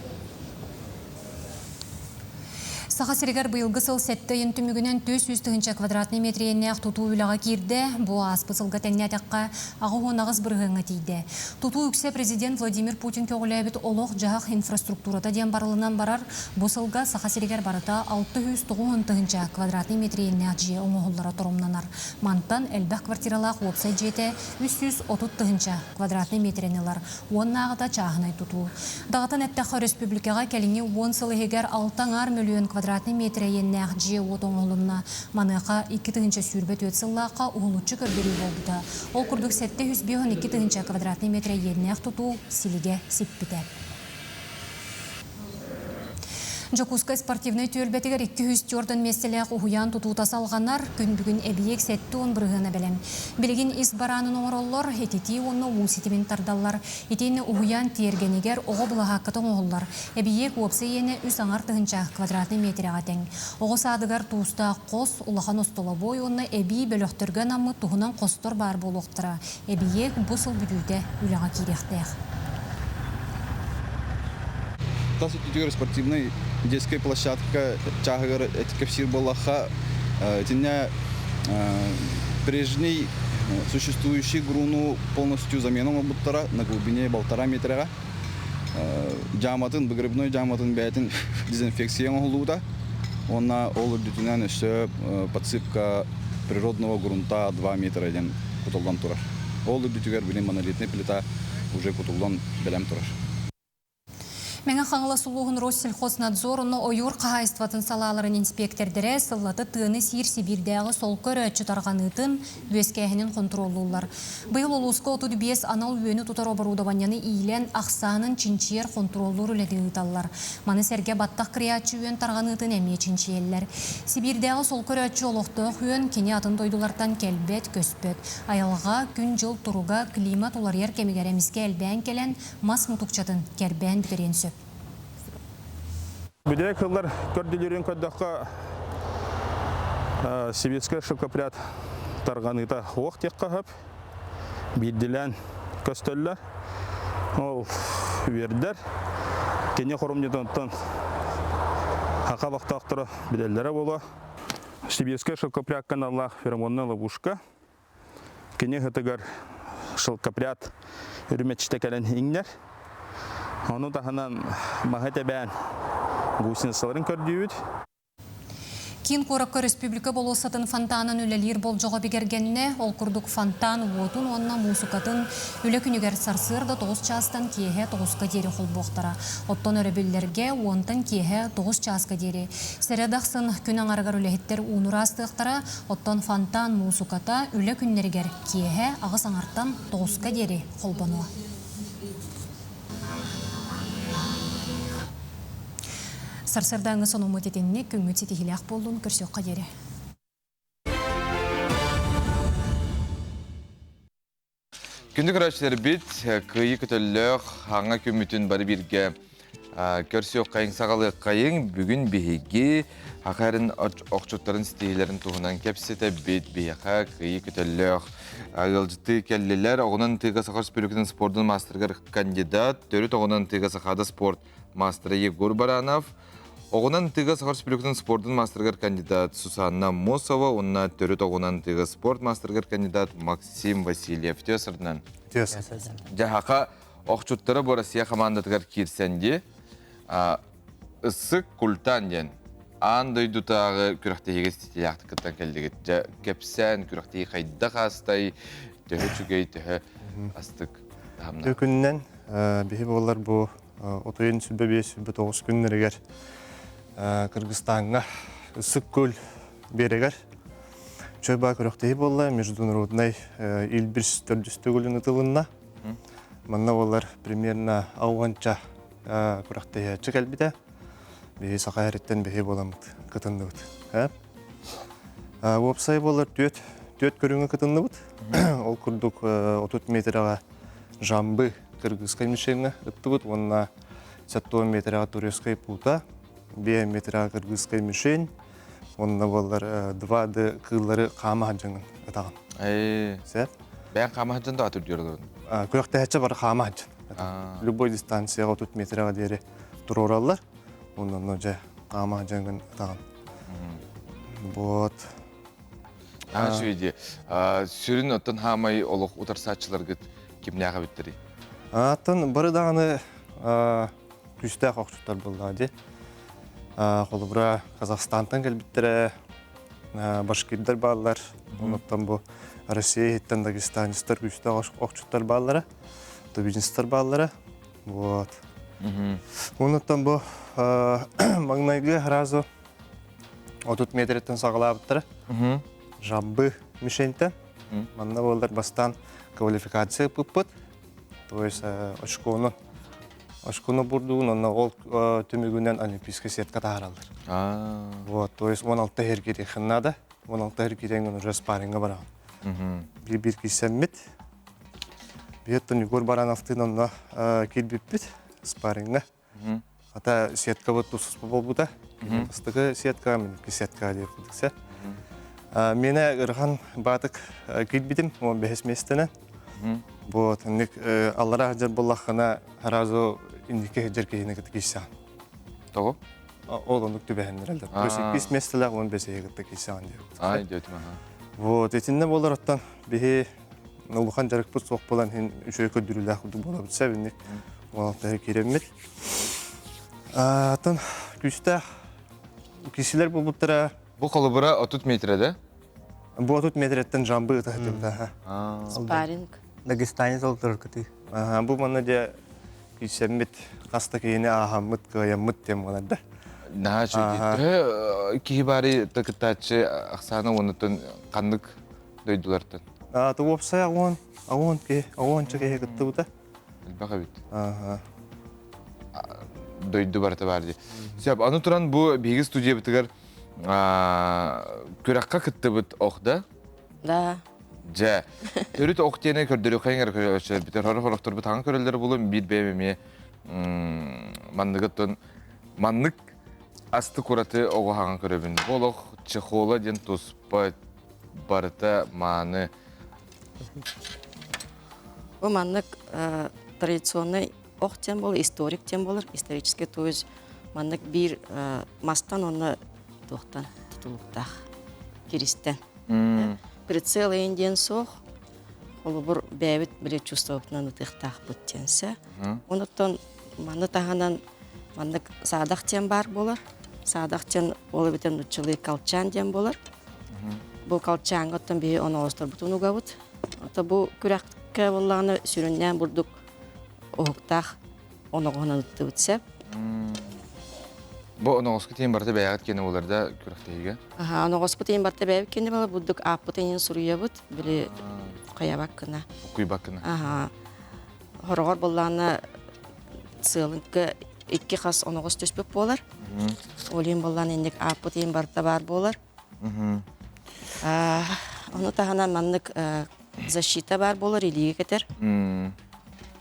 S2: Саха сиригэр быйылгы сыл сэттэ ыйын түмүгүнэн 400 тыһыынча квадратный метрийэннээх тутуу үлэҕэ киирдэ. Бу ааспыт сылга тэҥнээтэххэ, 88 бырыһыаҥҥа тиийдэ. Тутуу үксэ президент Владимир Путин көҕүлээбит олох-дьаһах инфраструктурата диэн барылынан барар. Бу сылга Саха сиригэр барыта 690 тыһыынча квадратный метрийэннээх дьиэ оҥоһуллара торумнанар. Мантан элбэх квартиралаах уопсай дьиэтэ 330 тыһыынча квадратный метрэни ылар. Уоннааҕыта чааһынай тутуу. Даҕатан эттэххэ, өрөспүүбүлүкэҕэ кэлиҥҥи уон сыл иһигэр алта аҥаар мөлүйүөн квадратный метрэ иэннээх дьиэ-уот оҥоһулунна. Маныаха 2024 сыллаахха уһулуччу көрдөрүү буолбута. Ол курдук 752 тыһыынча квадратный метрэ иэннээх тутуу силигэ сиппитэ. Дьокуускай спортивнай түөлбэтигэр 204 миэстэлээх уһуйаан тутуута салҕанар. Күн бүгүн эбийиэк 70 бырыһыана бэлэм. Билигин ис бараанын оҥороллор, ититии уонна уу ситимин тардаллар. Итиэннэ уһуйаан тиэргэнигэр оҕо былаһаакката оҥоһуллар. Эбийиэк уопсай иэнэ үс аҥар тыһыынча квадратнай миэтэрэҕэ тэҥ. Оҕо саадыгар туустаах хос, улахан остолобуой уонна эбии бөлөхтөргө анаммыт туһунан хостор баар буолуохтара. Эбийиэк бу сыл бүтүүтэ үлэҕэ киириэхтээх.
S15: Тас өттүтүгэр спортивнай детскай площадка чааһыгар кэпсиир буоллахха, итиннэ прежний существующий груну полностью замена оҥорбуттара на глубине полтора метраҕа. Дьааматын, выгребной дьааматын бэйэтин дезинфекция оҥоһуллубута. Уонна ол үрдүтүнэн өссө подсыпка природного грунта 2 метра диэн кутуллан турар. Ол үрдүтүгэр билин монолитный плита уже кутуллан бэлэм турар.
S2: Мэҥэ Хаҥалас улууһун Россельхознадзор уонна ойуур хаһаайыстыбатын салааларын инспиэктэрдэрэ сыллата тыаны сиир Сибиирдээҕи солко өрөөччү тарҕаныытын, үөскээһинин хонтуруоллууллар. Быйыл улууска 35 анал үөнү тутар оборудованиены иилэн, ахсаанын чинчийэр хонтуруоллуур үлэни ыыталлар. Маны сэргэ баттах кырыйааччы үөн тарҕаныытын эмиэ чинчийэллэр. Сибиирдээҕи солко өрөөччү олохтоох үөн кини атын дойдулартан кэлбэт, көспөт. Айылҕа, күн-дьыл туруга, климат уларыйар кэмигэр эмискэ элбээн кэлэн, мас мутукчатын кэрбээн бүтэриэн сөп.
S16: Бүтэһик сыллар көрдүлүрүн көрдөххө, Сибирскэй шелкопряд тарҕаныыта суох диэххэ сөп. Биирдилээн көстөллөр. Ол үөрдэр. Кини хорумньутунтан саха олохтоохторо билэллэрэ буолуо. Сибирскэй шелкопряд каналлаах феромонная ловушка Кини ыһытыгар шелкопряд үрүмэччитэ кэлэн иҥнэр. Ону таһынан маһы тэбээн гусеницаларын көрдүүбүт.
S2: Киин куоракка республика болуоссатын фонтанын үлэлиир болдьоҕо бигэргэннэ. Ол курдук фонтан уотун уонна муусукатын үлэ күнүгэр сарсыарда 9 чаастан киэһэ 9-ка диэри холбуохтара. Оттон өрөбүллэргэ уонтан киэһэ 9 чааска диэри. Сэрэд ахсын күн аҥарыгар үлэһиттэр ууну ыраастыахтара, Оттон фонтан муусуката үлэ күннэригэр киэһэ аҕыс аҥартан тоҕуска диэри холбонуо. Сарсыардааҥҥы сонуммут итинник күҥҥүт ситиһиилээх буоллун, көрсүөххэ диэри.
S1: Күндү көрөөччүлэрбит, кыайыы көтөллөөх хаҥа күммүтүн бары бииргэ көрсүөххэйиҥ, саҕалыаххайыҥ. Бүгүн биһиги Саха эрин охчуттарын ситиһиилэрин туһунан кэпсэтэбит. Биһиэхэ кыайыы көтөллөөх ыалдьыттыы кэллилэр. Оҕунан тыыга Саха Республикатын спордун маастарыгар кандидат, төрүт оҕунан тыыга Сахаада спорт маастара Егор Баранов, Оҕунан тыга Саха Республикатын спордун маастарыгар кандидат Сусанна Мосова уонна төрүт оҕунан тыга спорт маастарыгар кандидат Максим Васильев. Үтүө сырдынан.
S16: Үтүө
S1: Дьаһаха охчуттара бу Россия командатыгар киирсэн дии. Ыссык Культан диэн аан дойдутааҕы күрэхтэһиигэ ситиһиилээхтик кыттан кэллигит. Дьэ, кэпсээн күрэхтэһии хайдах аастай, төһө үчүгэй, төһө астык таһымнаах.
S16: Күнүнэн биһи буолар бу Отуйун 25-29 күннэригэр Кыргызстаҥҥа Ысык Көл биэрэгэр Чойбаа күрэхтэһии буолла, международный Илбирс төрдүс төгүлүн ытылынна. Манна буолар примерно ауанча күрэхтэһээччи кэлбитэ. Биһи саха эриттэн биһи буоламмыт кытынныбыт. Уопсай буолар түөт түөт көрүҥэ кытынныбыт. Ол курдук 30 метрэҕэ Жамбы кыргызскай мишеҥҥэ ыттыбыт уонна 70 метрэҕэ турецкай пута, 5 метрэҕэ кыргызскай мишень уонна буоллар 2D кыыллары хаама сылдьаҥын ытаҕын.
S1: Сеп? Бэйэн хаама сылдьан да атыр диоролорун?
S16: Күрэхтэһээччи бары хаама сылдьан. Любой дистанцияҕа 30 метрэҕэ диэри туруораллар. Уонна онно дьэ хаама сылдьаҥын ытаҕын. Вот.
S1: Аа үчүгэй Сүрүн оттон хаамай олох утарсааччыларгыт кимнээх эбиттэрий?
S16: Аттан бары даҕаны күүстээх охчуттар буоллаҕа дии. Холобура, Казахстантан кэлбиттэрэ, башкирдар бааллар, онуттан бу Россия иһиттэн дагестанецтар күүстээх охчуттар бааллара, тувинецтар бааллара. Вот. Онуттан бу маҥнайгы сразу 30 метреттен саҕалаабыттара. Жамбы мишеньтен. Манна буоллар бастаан квалификация ыппыппыт. То есть очкону очкону бурдугун онно ол түмүгүнэн олимпийскай сетка таһаараллар. Вот, то есть 16 эргириэххин надо. 16 эргириэҥ уже спарринга бараҕын. Биир-биир киирсэммит. Биһиэттэн Егор Барановтыын онно киирбиппит спарринга. Ата сеткабыт тусуспа буолбута. Бастакы сетка, миники сетка диир курдукса. Миэнэ ырахан баатык киирбитим, 15 миэстэнэн. Вот, инник аллара сылдьар буоллаххына, сразу инники сылдьар киһини кытта киирсэҕин.
S1: Тоҕо?
S16: Ол оннук түбэһиннэрэллэр. То есть иккис миэстэлээх 15 кытта киирсэҕин диир.
S1: Ай, диэтим, аха.
S16: Вот, итиннэ буолар оттон биһи улахан дьарыкпыт суох буолан иһин үчүгэй көрдөрүүлээх курдук буолабыт сөп инник уолаттары киирэммит. Атын күүстээх киһилэр буолбуттара.
S1: Бу холобура 30 метрэ да?
S16: Бу 30 метреттен жамбы ытаһытыбыта.
S6: Спарринг.
S16: Дагестанец олтурар кытыы. Бу манна дьэ күүсэммит, хас да киһини ааһаммыт, кыайаммыт диэн буолар да.
S1: Наһаа үчүгэй. Киһи баары кыттааччы ахсаана уоннаттан ханнык дойдулартан?
S16: Аата уопсай аҕуон, аҕуон киһи, аҕуонча киһи кыттыбыта.
S1: Элбэх эбит. Дойду барыта баар дии. Сөп, аны туран бу биһиги студиябытыгар күрэххэ кыттыбыт ох да?
S6: Да.
S1: Дьэ, төрүт ох диэни көрдөрүөххэ иҥэр көрөөччүлэрбитин хорох-хорохторбут хаҥа көрөллөр булун биир бэйэм эмиэ манныгыттан маннык астык ураты оҕо хаҥа көрөбүн. Бу олох чехола диэн туспа барыта мааны.
S17: Бу маннык традиционный ох диэн буолар, историк диэн буолар, исторический, то есть маннык биир мастан уонна туохтан тутулуктаах киристэн. Прицел эйин диэн суох, холобур бэйэбит били чувствобытынан ытыахтаахпыт диэн сэ. Онуттан маны таһынан маннык саадах диэн баар буолар. Саадах диэн ол эбэтэр нуччалыы колчан диэн буолар. Бу колчаҥҥа оттон биһи оноҕосторбутун угабыт. Ото бу күрэххэ буоллаҕына сүрүннээн бурдук уһуктаах оноҕоһунан ыттыбыт сөп.
S1: Бу оноҕоску тиин барыта бэйэҕит киэнэ буолар да күрэхтэһиигэ?
S17: Аха, оноҕоспут иин барыта бэйэбит киэнэ буолар, бурдук ааппыт иин суруйабыт, били хайабаккына.
S1: Уккуйбаккына.
S17: Аха. Хороҕор буоллаҕына сыалыҥка икки хас оноҕос түспүт буолар. Ол иһин буоллаҕына инник ааппыт иин барыта баар буолар. Ону таһынан маннык Защита бар болар илиигэ кетер.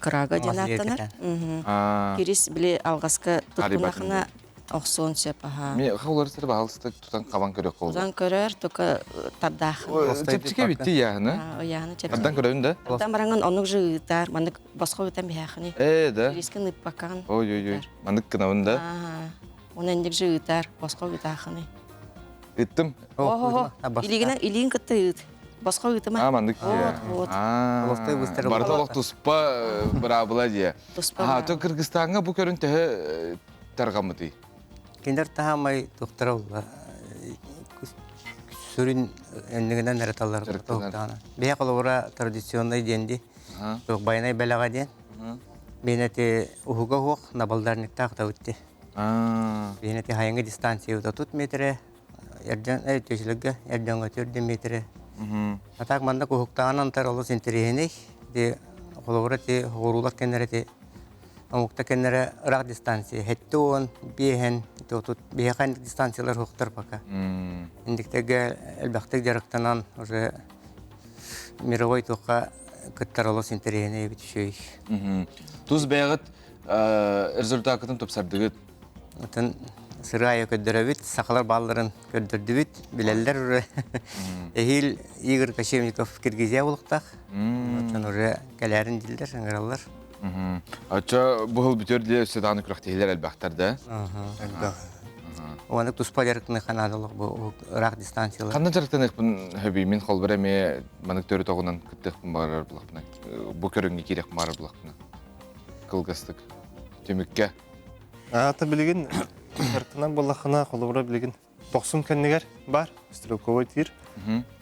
S17: Кырага диэн ааттанар. Кирис били алгаска туттунахына охсуон сөп аха.
S1: Ми хавлар сир баһалыста тутан кабан көрө колду.
S17: Тутан көрөр, только тардаах.
S1: Чепчике битти яһына.
S17: Яһына чепчике.
S1: Ардан көрөбүн да?
S17: Ардан бараңын онук же ыытар, маннык босхо ыытан биһээхини.
S1: Э, да.
S17: Рискин ыппакан.
S1: Ой-ой-ой. Маннык кынабын да?
S17: Оны эндик же ыытар, босхо ыытаахыны.
S1: Ыттым.
S17: Охо, илигинен илиин кытта ыыт. Босхо ыытыма.
S1: А, маннык.
S17: Вот, вот.
S1: Барыта олох туспа быраабыла дии.
S17: Туспа.
S1: А, то Кыргызстаҥҥа бу көрүн төһө тарҕаммытый?
S18: Кинилэр таһаамай туохтара улла сүрүн эннигинэн эрэ таллар туохтаана. Биһэ холобура традиционный диэн ди. Туох байанай бэлэҕэ диэн. Биэнэти уһуга уһуох набалдарниктаах табытти. Биэнэти хайыҥы дистанция тут метре эрден төсүлүггэ эрдеҥҥэ төрдүн метре. А так манна уһуктаан антар олус интэриэһинэй. Ди холобура ти хоҕуруулар кэннэрэ ти омукта кэннэрэ ыраах дистанция хетте уон биэһэн тут биһиэхэ дистанциялар уһуктар пока. Индиктэргэ элбэхтик дьарыктанан уже мировой туохха кыттар олус интэриэһинэй эбит үчүгэй.
S1: Тус бэйэҕит результакытын тупсардыгыт?
S18: Атын сыры көрдөрөбүт, сахалар баалларын көрдөрдүбүт, билэллэр уже. Эһиил Игорь Кочевников Киргизия булуктаах. Оттон уже кэлээрин диллер, ыҥыраллар.
S1: Оччо бу бүтөр диye өссө даҕаны күрэхтэһиилэр элбэхтэр да?
S18: Элбэх. Уонна туспа дьарыктаныахха наадалах бу ыраах дистанциялар.
S1: Ханна дьарыктаныахпын хөбүй мин холбор эмиэ маннык төрүт оҕунан кыттыахпын баҕарар булахпына. Бу көрүҥҥэ киириэхпин баҕарар булахпына. Кылгастык. Түмүккэ.
S16: Аата билигин дьарыктанан буоллаххына холобура билигин тохсун кэннигэр бар стрелковой тир.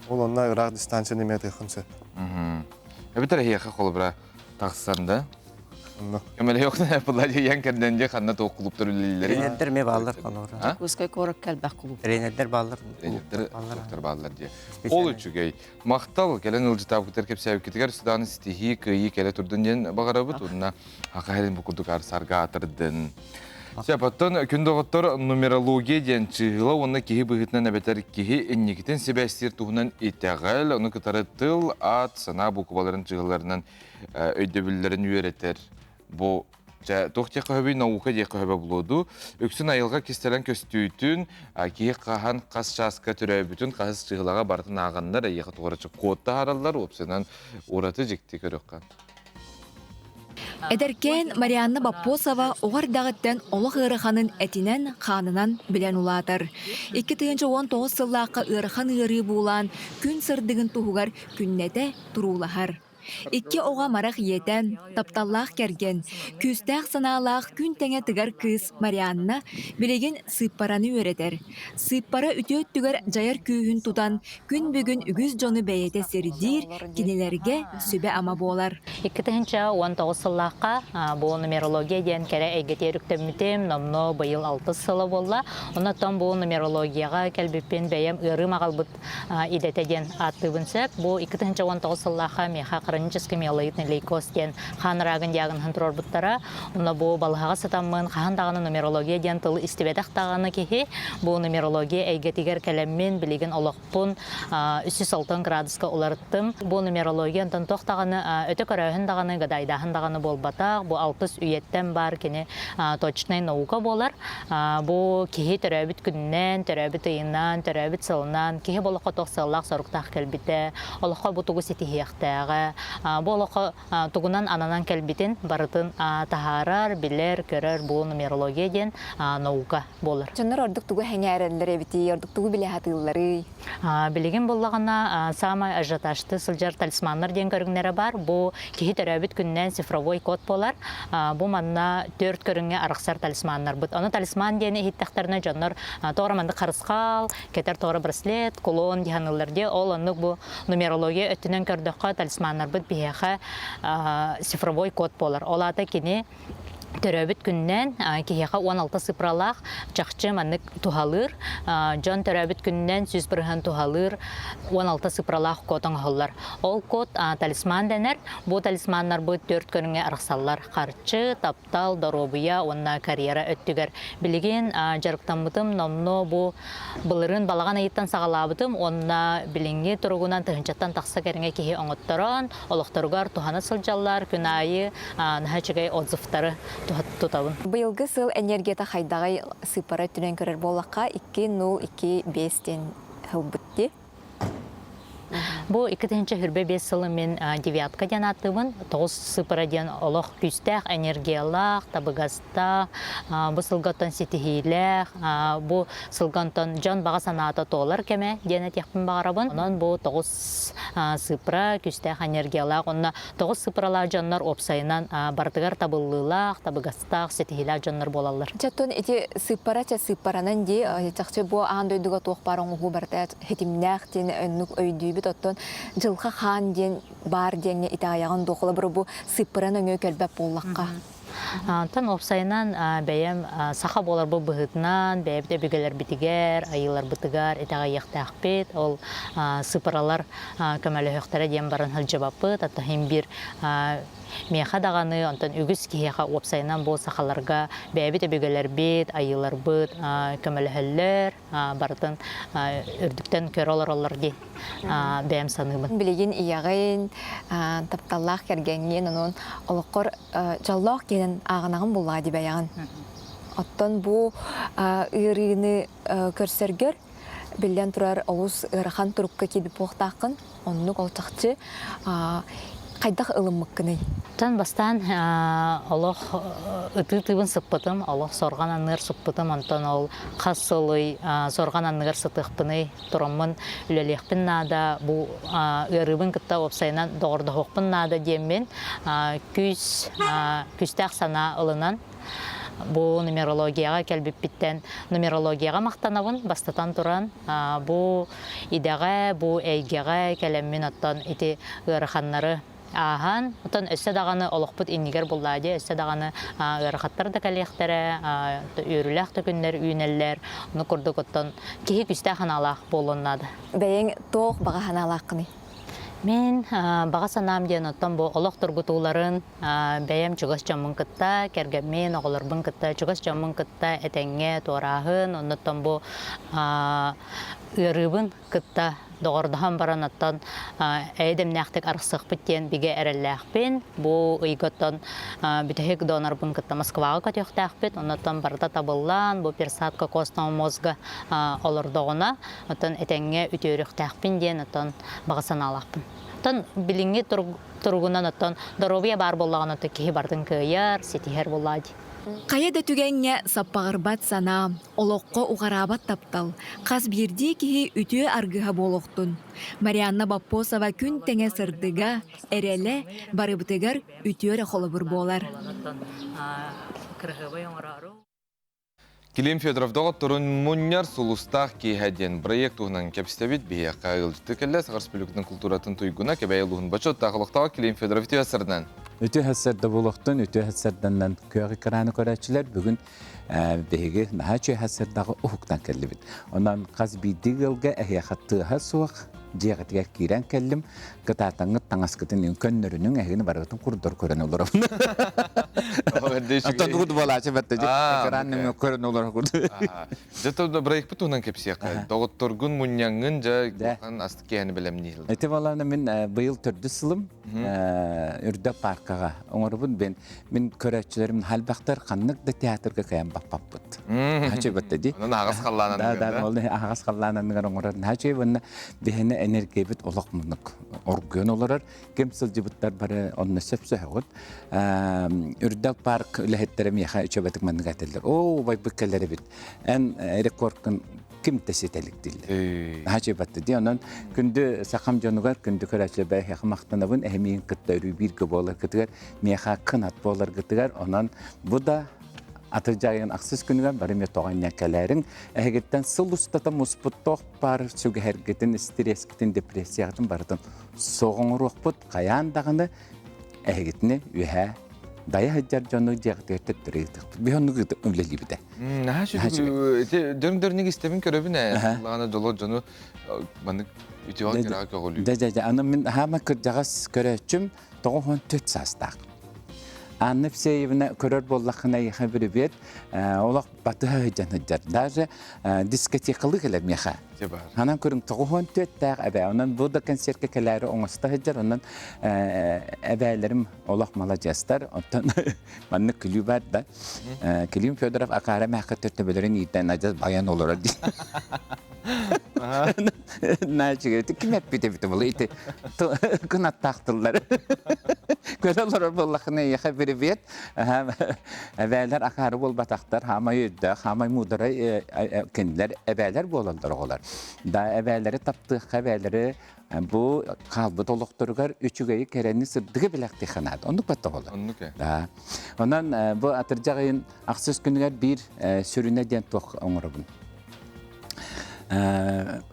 S16: Ол онно ыраах дистанцияны эмиэ атыаххын сөп.
S1: Эбэтэр эһиэхэ холобура тахсан да Көмөлөһүөхтэн була дьиэн кэрдэн дьэ ханна туох клубтар үлэлииллэрий?
S18: Тренердер эмиэ бааллар холобура.
S17: Дьокуускай куоракка элбэх клуб.
S18: Тренердер бааллар.
S1: Тренердер клубтар бааллар дии. Ол үчүгэй. Махтал кэлэн ыалдьытаабытыгар кэпсээбиккитигэр Судааны ситиһии, кыайыы кэлэ турдун диэн баҕарабыт. Уонна Аха херин бу курдук арсарга атырдын. Сөп, оттон күн доҕоттор нумерология диэн чыыһыла уонна киһи быһыытынан эбэтэр киһи инникитин сибээстиир туһунан итэҕэл, ону кытары тыл, аат, санаа буукубаларын чыыһыларынан өйдөбүллэрин үөрэтэр. Бу туох диэххэ сөбүй, наука диэххэ сөбө булуоду. Үксүн айылҕа кистэлэҥ көстүүтүн, киһи хаһан хас чааска төрөөбүтүн, хаһыс чыыһылаҕа барытын ааҕаннар, эйиэхэ тугу эрэ код таһаараллар, уопсайынан ураты дьикти көрүөххэ.
S19: Эдэркээн Марианна Боппосова оҕо эрдэҕиттэн олох ыараханын этинэн, хаанынан билэн улаатар. 2019 сыллаахха ыарахан ыарыы буулаан, күн сырдыгын туһугар күннэтэ туруулаһар. Икки оҕо амарах ийэтэ, тапталлаах кэргэн, күүстээх санаалаах күн тэҥэ тыгар кыыс Марианна билигин сыыппараны үөрэтэр. Сыыппара үтүө өттүгэр дьайар күүһүн тутан, күн бүгүн үгүс дьону бэйэтэ сирдиир, кинилэргэ сүбэ-ама буолар.
S20: 2019 сыллаахха бу нумерология диэн кэрэ эйгэтигэр үктэммитим, номнуо быйыл алтыс сыла буолла. Оннуттан бу нумерологияҕа кэлбиппин бэйэм ыарыым аҕалбыт идэтэ диэн ааттыыбын сөп. Бу 2019 сыллаахха миэхэ хронический миелоидный лейкоз диэн хаан рагын диагноһын туруорбуттара. Онно бу балыһаҕа сытаммын хаһан даҕаны нумерология диэн тылы истибэтэх даҕаны киһи бу нумерология эйгэтигэр кэлэммин билигин олохпун 360 градуска уларыттым. Бу нумерология онтон туох даҕаны өтө көрөөһүн даҕаны гадайдааһын даҕаны буолбатах. Бу алтыс үйэттэн баар кини точнай наука буолар. Бу киһи төрөөбүт күнүнэн, төрөөбүт ыйынан, төрөөбүт сылынан киһи бу олоххо туох сыаллаах-соруктаах кэлбитэ, олоххо бу тугу ситиһиэхтээҕэ, бу олоххо тугунан ананан кэлбитин барытын таһаарар, билэр, көрөр бу нумерология диэн наука буолар.
S21: Дьоннор ордук тугу сэҥээрэллэр эбитий, ордук тугу билэ сатыылларый?
S20: Билигин буллаҕына саамай ажиотажты сылдьар талисманнар диэн көрүҥнэрэ бар. Бу киһи төрөөбүт күнүнэн цифровой код буолар. Бу манна төрт көрүҥҥэ арахсар талисманнарбыт. Ону талисман диэни иһиттэхтэринэ дьоннор тоҕо маннык харысхал, кэтэр тоҕо браслет, кулон диһаныллар диэ. Ол оннук бу нумерология өттүнэн көрдөххө талисманнарбыт биһиэхэ цифровой код буолар. Ол аата кини Төрөөбүт күнүнэн киһиэхэ 16 сыпралаах чахчы маннык туһалыыр. Дьон төрөөбүт күнүнэн 100% туһалыыр 16 сыпралаах код оҥоһуллар. Ол код талисман дэнэр. Бу талисманнарбыт төрт көрүҥҥэ арахсаллар. Харчы, таптал, доруобуйа уонна карьера өттүгэр. Билигин дьарыктаммытым номнуо бу Былырыын балаҕан ыйыттан саҕалаабытым уонна билиҥҥи туругунан тыһыынчаттан тахса кэриҥэ киһи оҥотторон, олохторугар туһана сылдьаллар, күн аайы наһаа үчүгэй отзывтары тутабын.
S21: Быйылгы сыл энергията хайдаҕый сыыппара өттүнэн көрөр буоллахха, 2-0-2-5 диэн ылбыт дии.
S20: Бу 2025 сылы мин девятка диэн ааттыыбын. Тоҕус сыыпара диэн олох күүстээх энергиялаах, табыгастаах, бу сылгаттан ситиһиилээх, бу сылгантан дьон баҕа санаата туолар кэмэ диэн этиэхпин баҕарабын. Онон бу тоҕус сыыпара күүстээх энергиялаах уонна тоҕус сыыпаралаах дьоннор уопсайынан барытыгар табыллыылаах, табыгастаах ситиһиилээх дьоннор буолаллар.
S21: Чаттон ити сыыппара чэ сыыппаранан дии чахчы бу аан дойдуга туох баар оҥоһуу барыта хитимнээх диэн оннук өйдүүбүт оттон дьылҕа хаан диэн баар диэҥҥэ итэҕэйэҕин дуо холобура бу сыыппаран өҥө кэлбэт буоллахха.
S20: Онтон уопсайынан бэйэм саха буоларбыт быһыытынан бэйэбит өбүгэлэрбитигэр, айыыларбытыгар итэҕэйиэхтээхпит. Ол сыыппаралар көмөлөһүөхтэрэ диэн баран сылдьыбаппыт. Оттон иһин биир Миэхэ даҕаны, онтон үгүс киһиэхэ уопсайынан бу сахаларга бэйэбит өбүгэлэрбит, айыыларбыт көмөлөһөллөр, барытын үрдүктэн көрө олороллор дии бэйэм саныыбын.
S21: Билигин ийэҕин, тапталлаах кэргэҥҥин, онон олоххор дьоллоох киһинэн ааҕынаҕын буллаҕа дии бэйэҕин. Оттон бу ыарыыны көрсөргөр биллэн турар олус ыарахан турукка киирбит буолуохтааххын. Оннук ол чахчы хайдах ылыммыккыный?
S20: Тан бастаан олох ытыы-тыыбын сыппытым, олох сорҕан анныгар сыппытым, онтон ол хас сылый сорҕан анныгар сытыахпыный, тураммын үлэлиэхпин наада, бу ыарыыбын кытта уопсайынан доҕордоһуохпун наада диэммин күүс күүстээх санаа ылынан Бу нумерологияҕа кэлбиппиттэн нумерологияҕа махтанабын. Бастатан туран, бу идэҕэ, бу эйгэҕэ кэлэммин оттон ити ыараханнары ааһан, оттон өссө даҕаны олохпут иннигэр буллаа дии, өссө даҕаны ыарахаттар да кэлиэхтэрэ, үөрүүлээх да күннэр үүнэллэр. Ону курдук оттон киһи күүстээх санаалаах буолуон наада.
S21: Бэйэҥ туох баҕа санаалааххыный?
S20: Мин баҕа санаам диэн оттон бу олох тургутууларын бэйэм чугас дьоммун кытта, кэргэммин, оҕолорбун кытта, чугас дьоммун кытта этэҥҥэ туорааһын, оннуттан бу ыарыыбын кытта доҕордоһон баран оттон эйэ-дэмнээхтик арахсыахпыт диэн бигэ эрэллээхпин. Бу ыйга оттон бүтэһик донорбун кытта Москваҕа көтүөхтээхпит. Оннуттан барыта табыллан, бу пересадка костного мозга олордоҕуна, оттон этэҥҥэ үтүөрүөхтээхпин диэн оттон баҕа санаалаахпын. Оттон билиҥҥи туругунан оттон доруобуйа баар буоллаҕына оттон киһи барытын кыайар, ситиһэр буоллаа дии.
S19: Хайа да түгэҥҥэ саппаҕырбат санаа, олоххо уҕараабат таптал, хас биирдии киһи үтүө аргыһа буолуохтун. Марианна Боппосова күн тэҥэ сырдыга, эрэлэ барыбытыгар үтүө эрэ холобур буолар.
S1: Клим Федоров доҕотторун мунньар сулустаах киэһэ диэн бырайыак туһунан кэпсэтэбит. Биһиэхэ ыалдьыты кэллэ Саха Республикатын култууратын туйгуна Кэбээйи улууһун бочуоттаах олохтооҕо Клим Федоров үтүө сырынан.
S3: Үтүө сарда буолуохтун, үтүө сарданнан күөх экраны көрөөччүлэр бүгүн биһиги наһаа үчүгэй сардаҕы уһуктан кэллибит. Онон хас биирдии ыалга эһиэхэ тыаһа суох дьиэҕитигэр киирэн кэллим. Кытаатаҥҥыт таҥаскытын көннөрүнүҥ эһигини барыгытын курдор көрөн олоробун. Оттон угут буолаачы бэртэ экран нөҥүө көрөн олорор курдук.
S1: Дьэ то бырайыкпыт туһунан кэпсиэххэ. Доҕотторгун мунньаҥҥын дьэ улахан астык киэһэни бэлэмниир.
S3: Ити баланы мин быйыл төрдүс сылым Үрдэ паркаҕа оҥоробун бен мин көрөөччүлэрим халбахтар ханнык да театрга кыайан баппаппыт. Наһаа үчүгэй дии.
S1: Онон аһаҕас халлаан
S3: Да, да, ол аһаҕас халлаан анныгар оҥорор наһаа үчүгэй уонна биһиэнэ энергиябит олох муннук оргуйан олорор. Ким сылдьыбыттар бары онно сөпсөһөҕүт. Үрдэл парк үлэһиттэрэ миэхэ үчүгэйдик маннык этэллэр. Оо, убайбыт кэлэр эбит. Эн рекордкын ким да ситэлик дииллэр. Наһаа үчүгэй дии. Онон күндү сахам дьонугар, күндү көрөөччүлэрбэр эһиэхэ махтанабын. Эһимиин кытта өрүү бииргэ буоларгытыгар, миэхэ кынат буоларгытыгар. Онон бу да атырдьайын ахсыс күнүгэр бары эмиэ тоҕо инньэ кэлээриҥ. Эһигиттэн сыл устата муспут туох баар сүгэһэргитин, стресскитин, депрессияҕытын барытын суох оҥоруохпут. Хайаан даҕаны эһигитини үөһээ Дайа сылдьар дьону дьиэҕитигэр төттөрү ыытыахпыт. Биһи оннук үлэлиибит.
S1: Наһаа сүрү ити дөрүн-дөрүнүк истэбин көрөбүн ээ. Лаана дьоло дьону маннык үтүөҕэ кэрэҕэ көҕүлүүр.
S3: Дьэ, дьэ, дьэ, аны мин хаама кырдьаҕас көрөөччүм 94 саастаах. Анна Евсеевна көрөр буоллаххына эйиэхэ бүрүбүөт олох батыһа сылдьан сылдьар. Даже дискотекалыы кэлэр миэхэ. Ханан көрүҥ 94-тээх эбээ. Онон бу да концертка кэлээри оҥосто сылдьар. Онон эбээлэрим олох маладьыастар. Оттон маннык күлүү бар да. Клим Федоров акаара мээххэ төбөлөрүн иитэн адьас байан олорор дии. Наачыга ким эппит эбит була ити кынаттаах тыллар. Көрө олорор буоллахына эйиэхэ привет. Эбээлэр акаары буолбатахтар, хаамай өйдөөх, хаамай муударай кинилэр эбээлэр буолаллар оҕолор. Да эбээлэри таптыахха, эбээлэри бу хаалбыт олохторугар үчүгэйи, кэрэни, сырдыгы билэхтиэххэ наада. Оннук батта оҕолор.
S1: Оннук ээ.
S3: Да. Онон бу атырдьах ыйын ахсыс күнүгэр биир сүрүнэ диэн туох оҥоробун.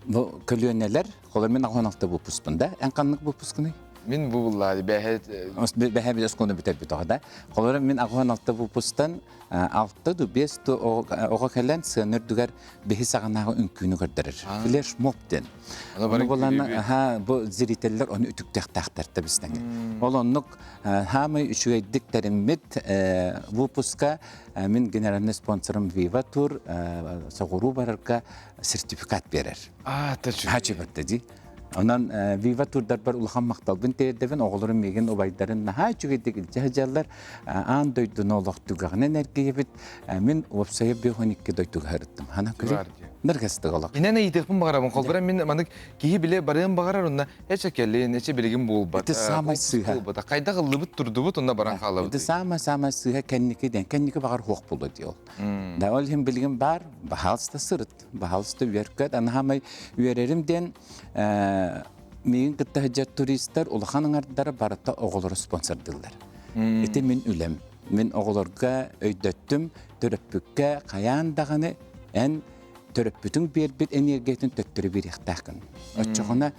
S3: Бу көлүөнэлэр, холор мин 16 выпускпун да. Эн ханнык выпускный?
S1: Мин бу буллаады бэһэ
S3: бэһэ билес кону бүтэрбит оҕо да. Холор мин 16 выпустан 6 ду 5 ду оҕо кэлэн сыана үрдүгэр биһи саҕанааҕы үҥкүүнү көрдөрөр. Флеш моб диэн. Ону булан аха бу зрителлэр ону үтүктүөхтээхтэр тэбистэҥ. Ол оннук хаамай үчүгэйдик тэриммит выпуска мин генеральный спонсорым Viva Tour соҕуруу барарга сертификат биэрэр.
S1: А,
S3: Хачыбатта ди. Онон Viva Tourдарбар улахан махталбын тиэрдэбин, оҕолорум миигин убайдарын наһаа үчүгэйдик илдьэ сылдьаллар. Аан дойдуну олох түгэҕинэн эргийэбит. Мин уопсайа 52 дойдуга сырыттым. Хана көрүй. Ныргастык олох.
S1: Инэн ыйытыахпын баҕарабын. Холбура мин маннык киһи биле барыан баҕарар онно эчэ кэлин, эчэ билигин буолбат.
S3: Это самай сыыһа.
S1: Буолбата. Хайдах ыллыбыт турдубут онно баран хаалабыт.
S3: Это самая-самая сыыһа кэнники диэн. Кэнники баҕар хуох буолуо дии ол. Да ол иһин билигин бар, баһаалыста сырыт, баһаалыста үөркөт. Анаһамай үөрэрим диэн миигин кытта сылдьар туристар улахан аҥардара барыта оҕолору спонсордыыллар. Ити мин үлэм. Мин оҕолорго өйдөттүм, төрөппүккэ хайаан даҕаны эн төрөппүтүҥ биэрбит энергиятын төттөрү биэриэхтээххин. Оччоҕуна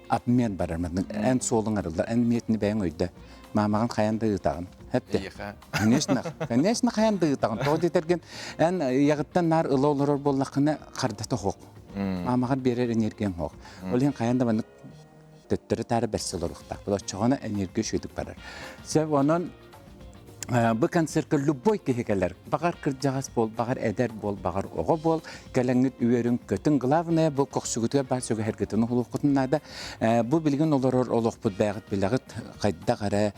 S3: обмен барар. Эн суолуҥ арыллар, эн миэтини бэйэҥ өйдө. Маамаҕын хайаан да ыытаҕын. Хэпте. Конечно, конечно хайаан да ыытаҕын. Тоҕо диэтэргин, эн ийэҕиттэн наар ыла олорор буоллаххына хардата хоох. Маамаҕар биэрэр энергияҥ хоох. Ол иһин хайаан да маннык төттөрү-таары бэрсэ олоруохтаахпыт. Оччоҕуна энергия үчүгэйдик барар. Сөп, онон бу концертка любой киһи кэлэр. Баҕар кырдьаҕас буол, баҕар эдэр буол, баҕар оҕо буол. Кэлэҥҥит үөрүҥ, көтүҥ. Главное, бу көхсүгүтүгэр баар сүгэһэргитин уһулуоххутун наада. Бу билигин олорор олохпут бэйэҕит билэҕит хайдах эрэ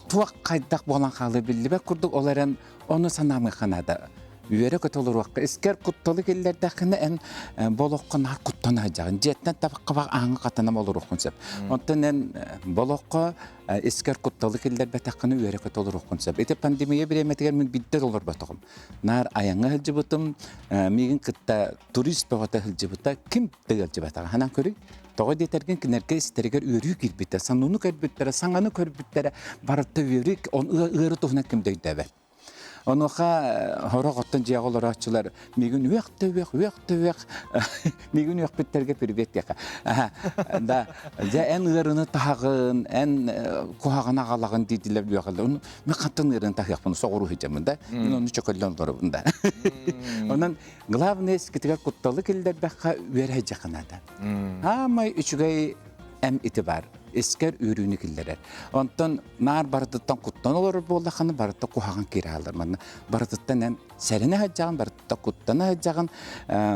S3: туох хайдах буолан хаалыы биллибэт курдук ол эрэн ону санаамыахха наада. Үөрэ-көтө олоруохха. Искэр кутталы киллэрдэххинэ эн бу олоххо наар куттана сылдьаҕын. Дьиэттэн табахха ааҥҥа хатанам олоруоххун сөп. Онтон эн бу олоххо искэр кутталы киллэрбэтэххинэ үөрэ-көтө олоруоххун сөп. Ити пандемия бириэмэтигэр мин биирдэ да олорботоҕум. Наар айаҥҥа сылдьыбытым, миигин кытта турист бөҕөтө сылдьыбыта, ким да ыалдьыбатаҕа. Ханан көрүй? Тоҕо диэтэргин кинилэргэ истэригэр үөрүү киирбитэ, санууну көрбүттэрэ, саҥаны көрбүттэрэ, барыта үөрүү, он ыары туһунан ким да өйдөөбөт. Онуоха сорох оттон дьиэҕэ олорооччулар миигин үөх да үөх, үөх да үөх, миигин үөхпүттэргэ привет диэххэ. Да, дьэ эн ыарыны таһаҕын, эн куһаҕаны аҕалаҕын диидилэр үөҕэллэр. Ону мен хантан ыарыны таһыахпын соҕуруу сылдьаммын да, мин ону чөкөллөн олоробун да. Онон главное искитигэр кутталы киллэрбэххэ үөрэ сылдьахха наада. Аамай үчүгэй эм ити бар. Искэр үөрүүнү киллэрэр. Онтон наар барытыттан куттан олорор буоллаххына барыта куһаҕан киирэ хаалар. Манна барытыттан эн сэрэнэ сылдьаҕын, барытыттан куттана сылдьаҕын,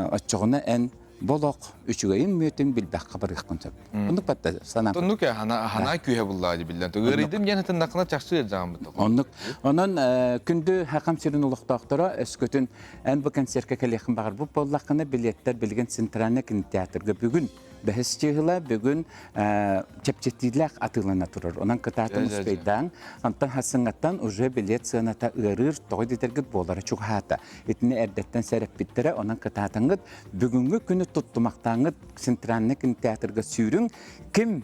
S3: оччоҕуна эн болох үчүгэйин мүөтүн билбэххэ барыаххын сөп. Оннук батта санаам.
S1: Оннук хана күүһэ буллаа биллэн. Ыарыйдым диэн хатыннаххына чахчы ыалдьаҕын бутта.
S3: Оннук. Онон күндү Хакам сирин олохтоохторо өскөтүн эн бу концертка кэлиэххин баҕарбыт буоллаххына билиэттэр билигин Центральный кинотеатрга бүгүн бэһис чыыһыла бүгүн чэпчэтиилээх атыылана турар. Онон кытаатын успейдаан, онтон хасыҥаттан уже билет сыаната ыарыыр, тоҕо диэтэргит буолара чугаһаата. Итини эрдэттэн сэрэппиттэрэ, онон кытаатаҥҥыт бүгүҥҥү күнү туттумахтааҥҥыт Центральный кинотеатрга сүүрүҥ. Ким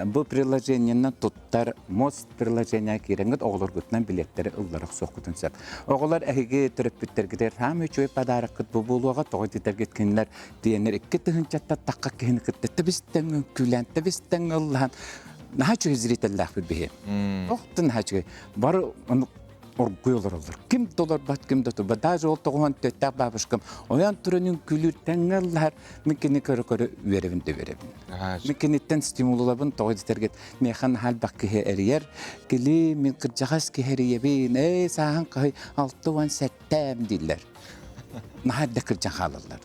S3: бу приложениенан туттар мост приложение киирэҥҥит оҕолоргутунан билиэттэри ыллара охсуоххутун сөп. Оҕолор эһиги төрөппүттэргитигэр саамай үчүгэй подароккыт бу буолуоҕа, тоҕо диэтэргит кинилэр Тиэнэр 2000-ттан тахха киһини кытта тэбис-тэҥ үҥкүүлээн, тэбис-тэҥ ыллаһан. Наһаа үчүгэй зрителлээхпит биһи. Охтун наһаа үчүгэй. Бары оргуй олороллор. Ким да олорбот, ким да турбат. Даже ол тоҕуһан төттөөх бабушкам ойон туран үҥкүүлүүр тэҥҥэ ыллаһар. Мин кини көрө-көрө үөрэбин да үөрэбин. Мин киниттэн стимулулабын тоҕо дэтэргит миэхэ наһаа элбэх киһи эрийэр. Кили мин кырдьаҕас киһи эрийэбин. Эй, сааһын хаһый 67 дииллэр. Наһаа эрдэ кырдьан хаалаллар.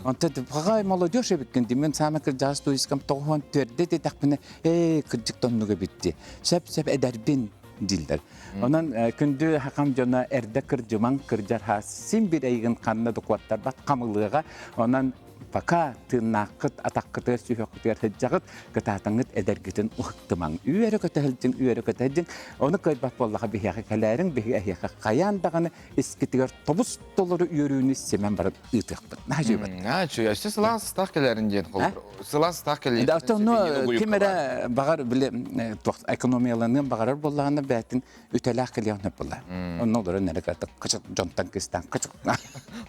S3: Онтон паҕай молодежь эбиккин дии. Мин саамай кырдьаҕас туристкам 94 диэтэхпинэ, ээ, кырдьык да оннук эбит дии. Сөп-сөп эдэрбин дииллэр. Онон күндү хакам дьоно эрдэ кырдьымаҥ, кырдьар хаас син бир эйигин ханна да куоттарбат хамылыаҕа. Онон пока тыыннааххыт, атаххытыгар, сүһүөххүтүгэр сылдьаҕыт, кытаатаҥҥыт эдэргитин уһуктумаҥ. Үөрэ көтө сылдьыҥ, үөрэ көтө сылдьыҥ. Ону кыайбат буоллаха биһиэхэ кэлээриҥ, биһиги эһиэхэ хайаан даҕаны искитигэр тобус толору үөрүүнү симэн баран ыытыахпыт. Наһаа үчүгэй.
S1: Наһаа үчүгэй. Өссө сылаас ыстаах кэлэрин диэн холобур. Сылаас ыстаах кэлэрин.
S3: Да, ону ким эрэ баҕар били туох экономияланыан баҕарар буоллаҕына бээтин үтэлээх кэлиэх сөп буолла. Онно олорон эрэ кычык дьонтон кыстаан кычык.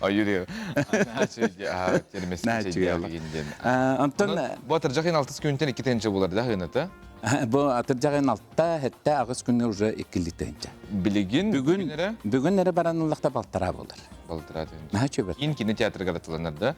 S1: Ойур. Наһаа үчүгэй.
S3: Онтон
S1: бу атырдьах алтыс күнтэн 2 тыһыынча булар да хыната?
S3: Бу атырдьаҕын алта, сэттэ, аҕыс күнү уже иккилии тыһыынча.
S1: Билигин
S3: бүгүн эрэ бүгүн эрэ баран ыллахта балтараа буолар.
S1: Балтараа тыһыынча.
S3: Наһаа үчүгэй.
S1: Киин кинотеатрыгар атыланар да?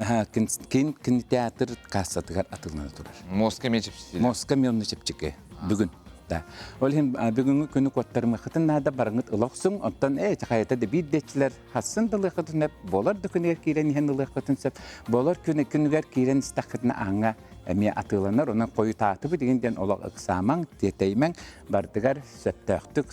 S3: Киин кинотеатр кассатыгар атылана турар.
S1: Моска эмиэ чэпчэки.
S3: Моска эмиэ онно чэпчэки. Бүгүн. Да. Ол иһин бүгүҥҥү күнү куоттарымыаххытын наада барыҥыт ыла охсуҥ. Оттон ээ хайата да биир диэччилэр хассын да ылыаххытын сөп, буолар да күнүгэр киирэн иһэн ылыаххытын сөп. Буолар күнү күнүгэр киирэн истэххитинэ ааҥҥа эмиэ атыыланар, онон хойутаатыбыт игин диэн олох ыксаамаҥ, тиэтэйимэҥ, бардыгар сөптөөхтүк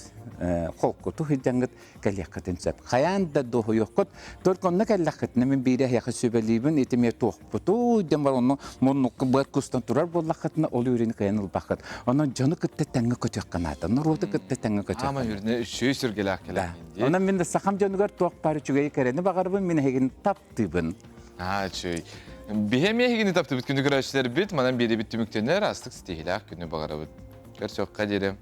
S3: холкуту сылдьаҥҥыт кэлиэххитин сөп. Хайаан да дуоһуйуоххут, только онно кэллэххитинэ мин биири эһиэхэ сүбэлиибин, ити эмиэ туохпутуй диэн бар онно муннукка быар кустан турар буоллаххытына ол үөрүүнү кыайан ылбаккыт. Онон дьону кытта тэҥҥэ көтүөххэ наада, норуоту кытта тэҥҥэ көтүөххэ.
S1: Аама үрүнэ үчүгэй сүргэлээх кэлэххин дии.
S3: Онон мин да сахам дьонугар туох баар үчүгэйи кэрэни баҕарабын, мин эһигини таптыыбын.
S1: Аа, үчүгэй. Биһи эмиэ эһигини таптыбыт күнү көрөөччүлэрбит, манан биэрэбит түмүктэнэр, астык ситиһиилээх күнү баҕарабыт. Көрсүөххэ диэри.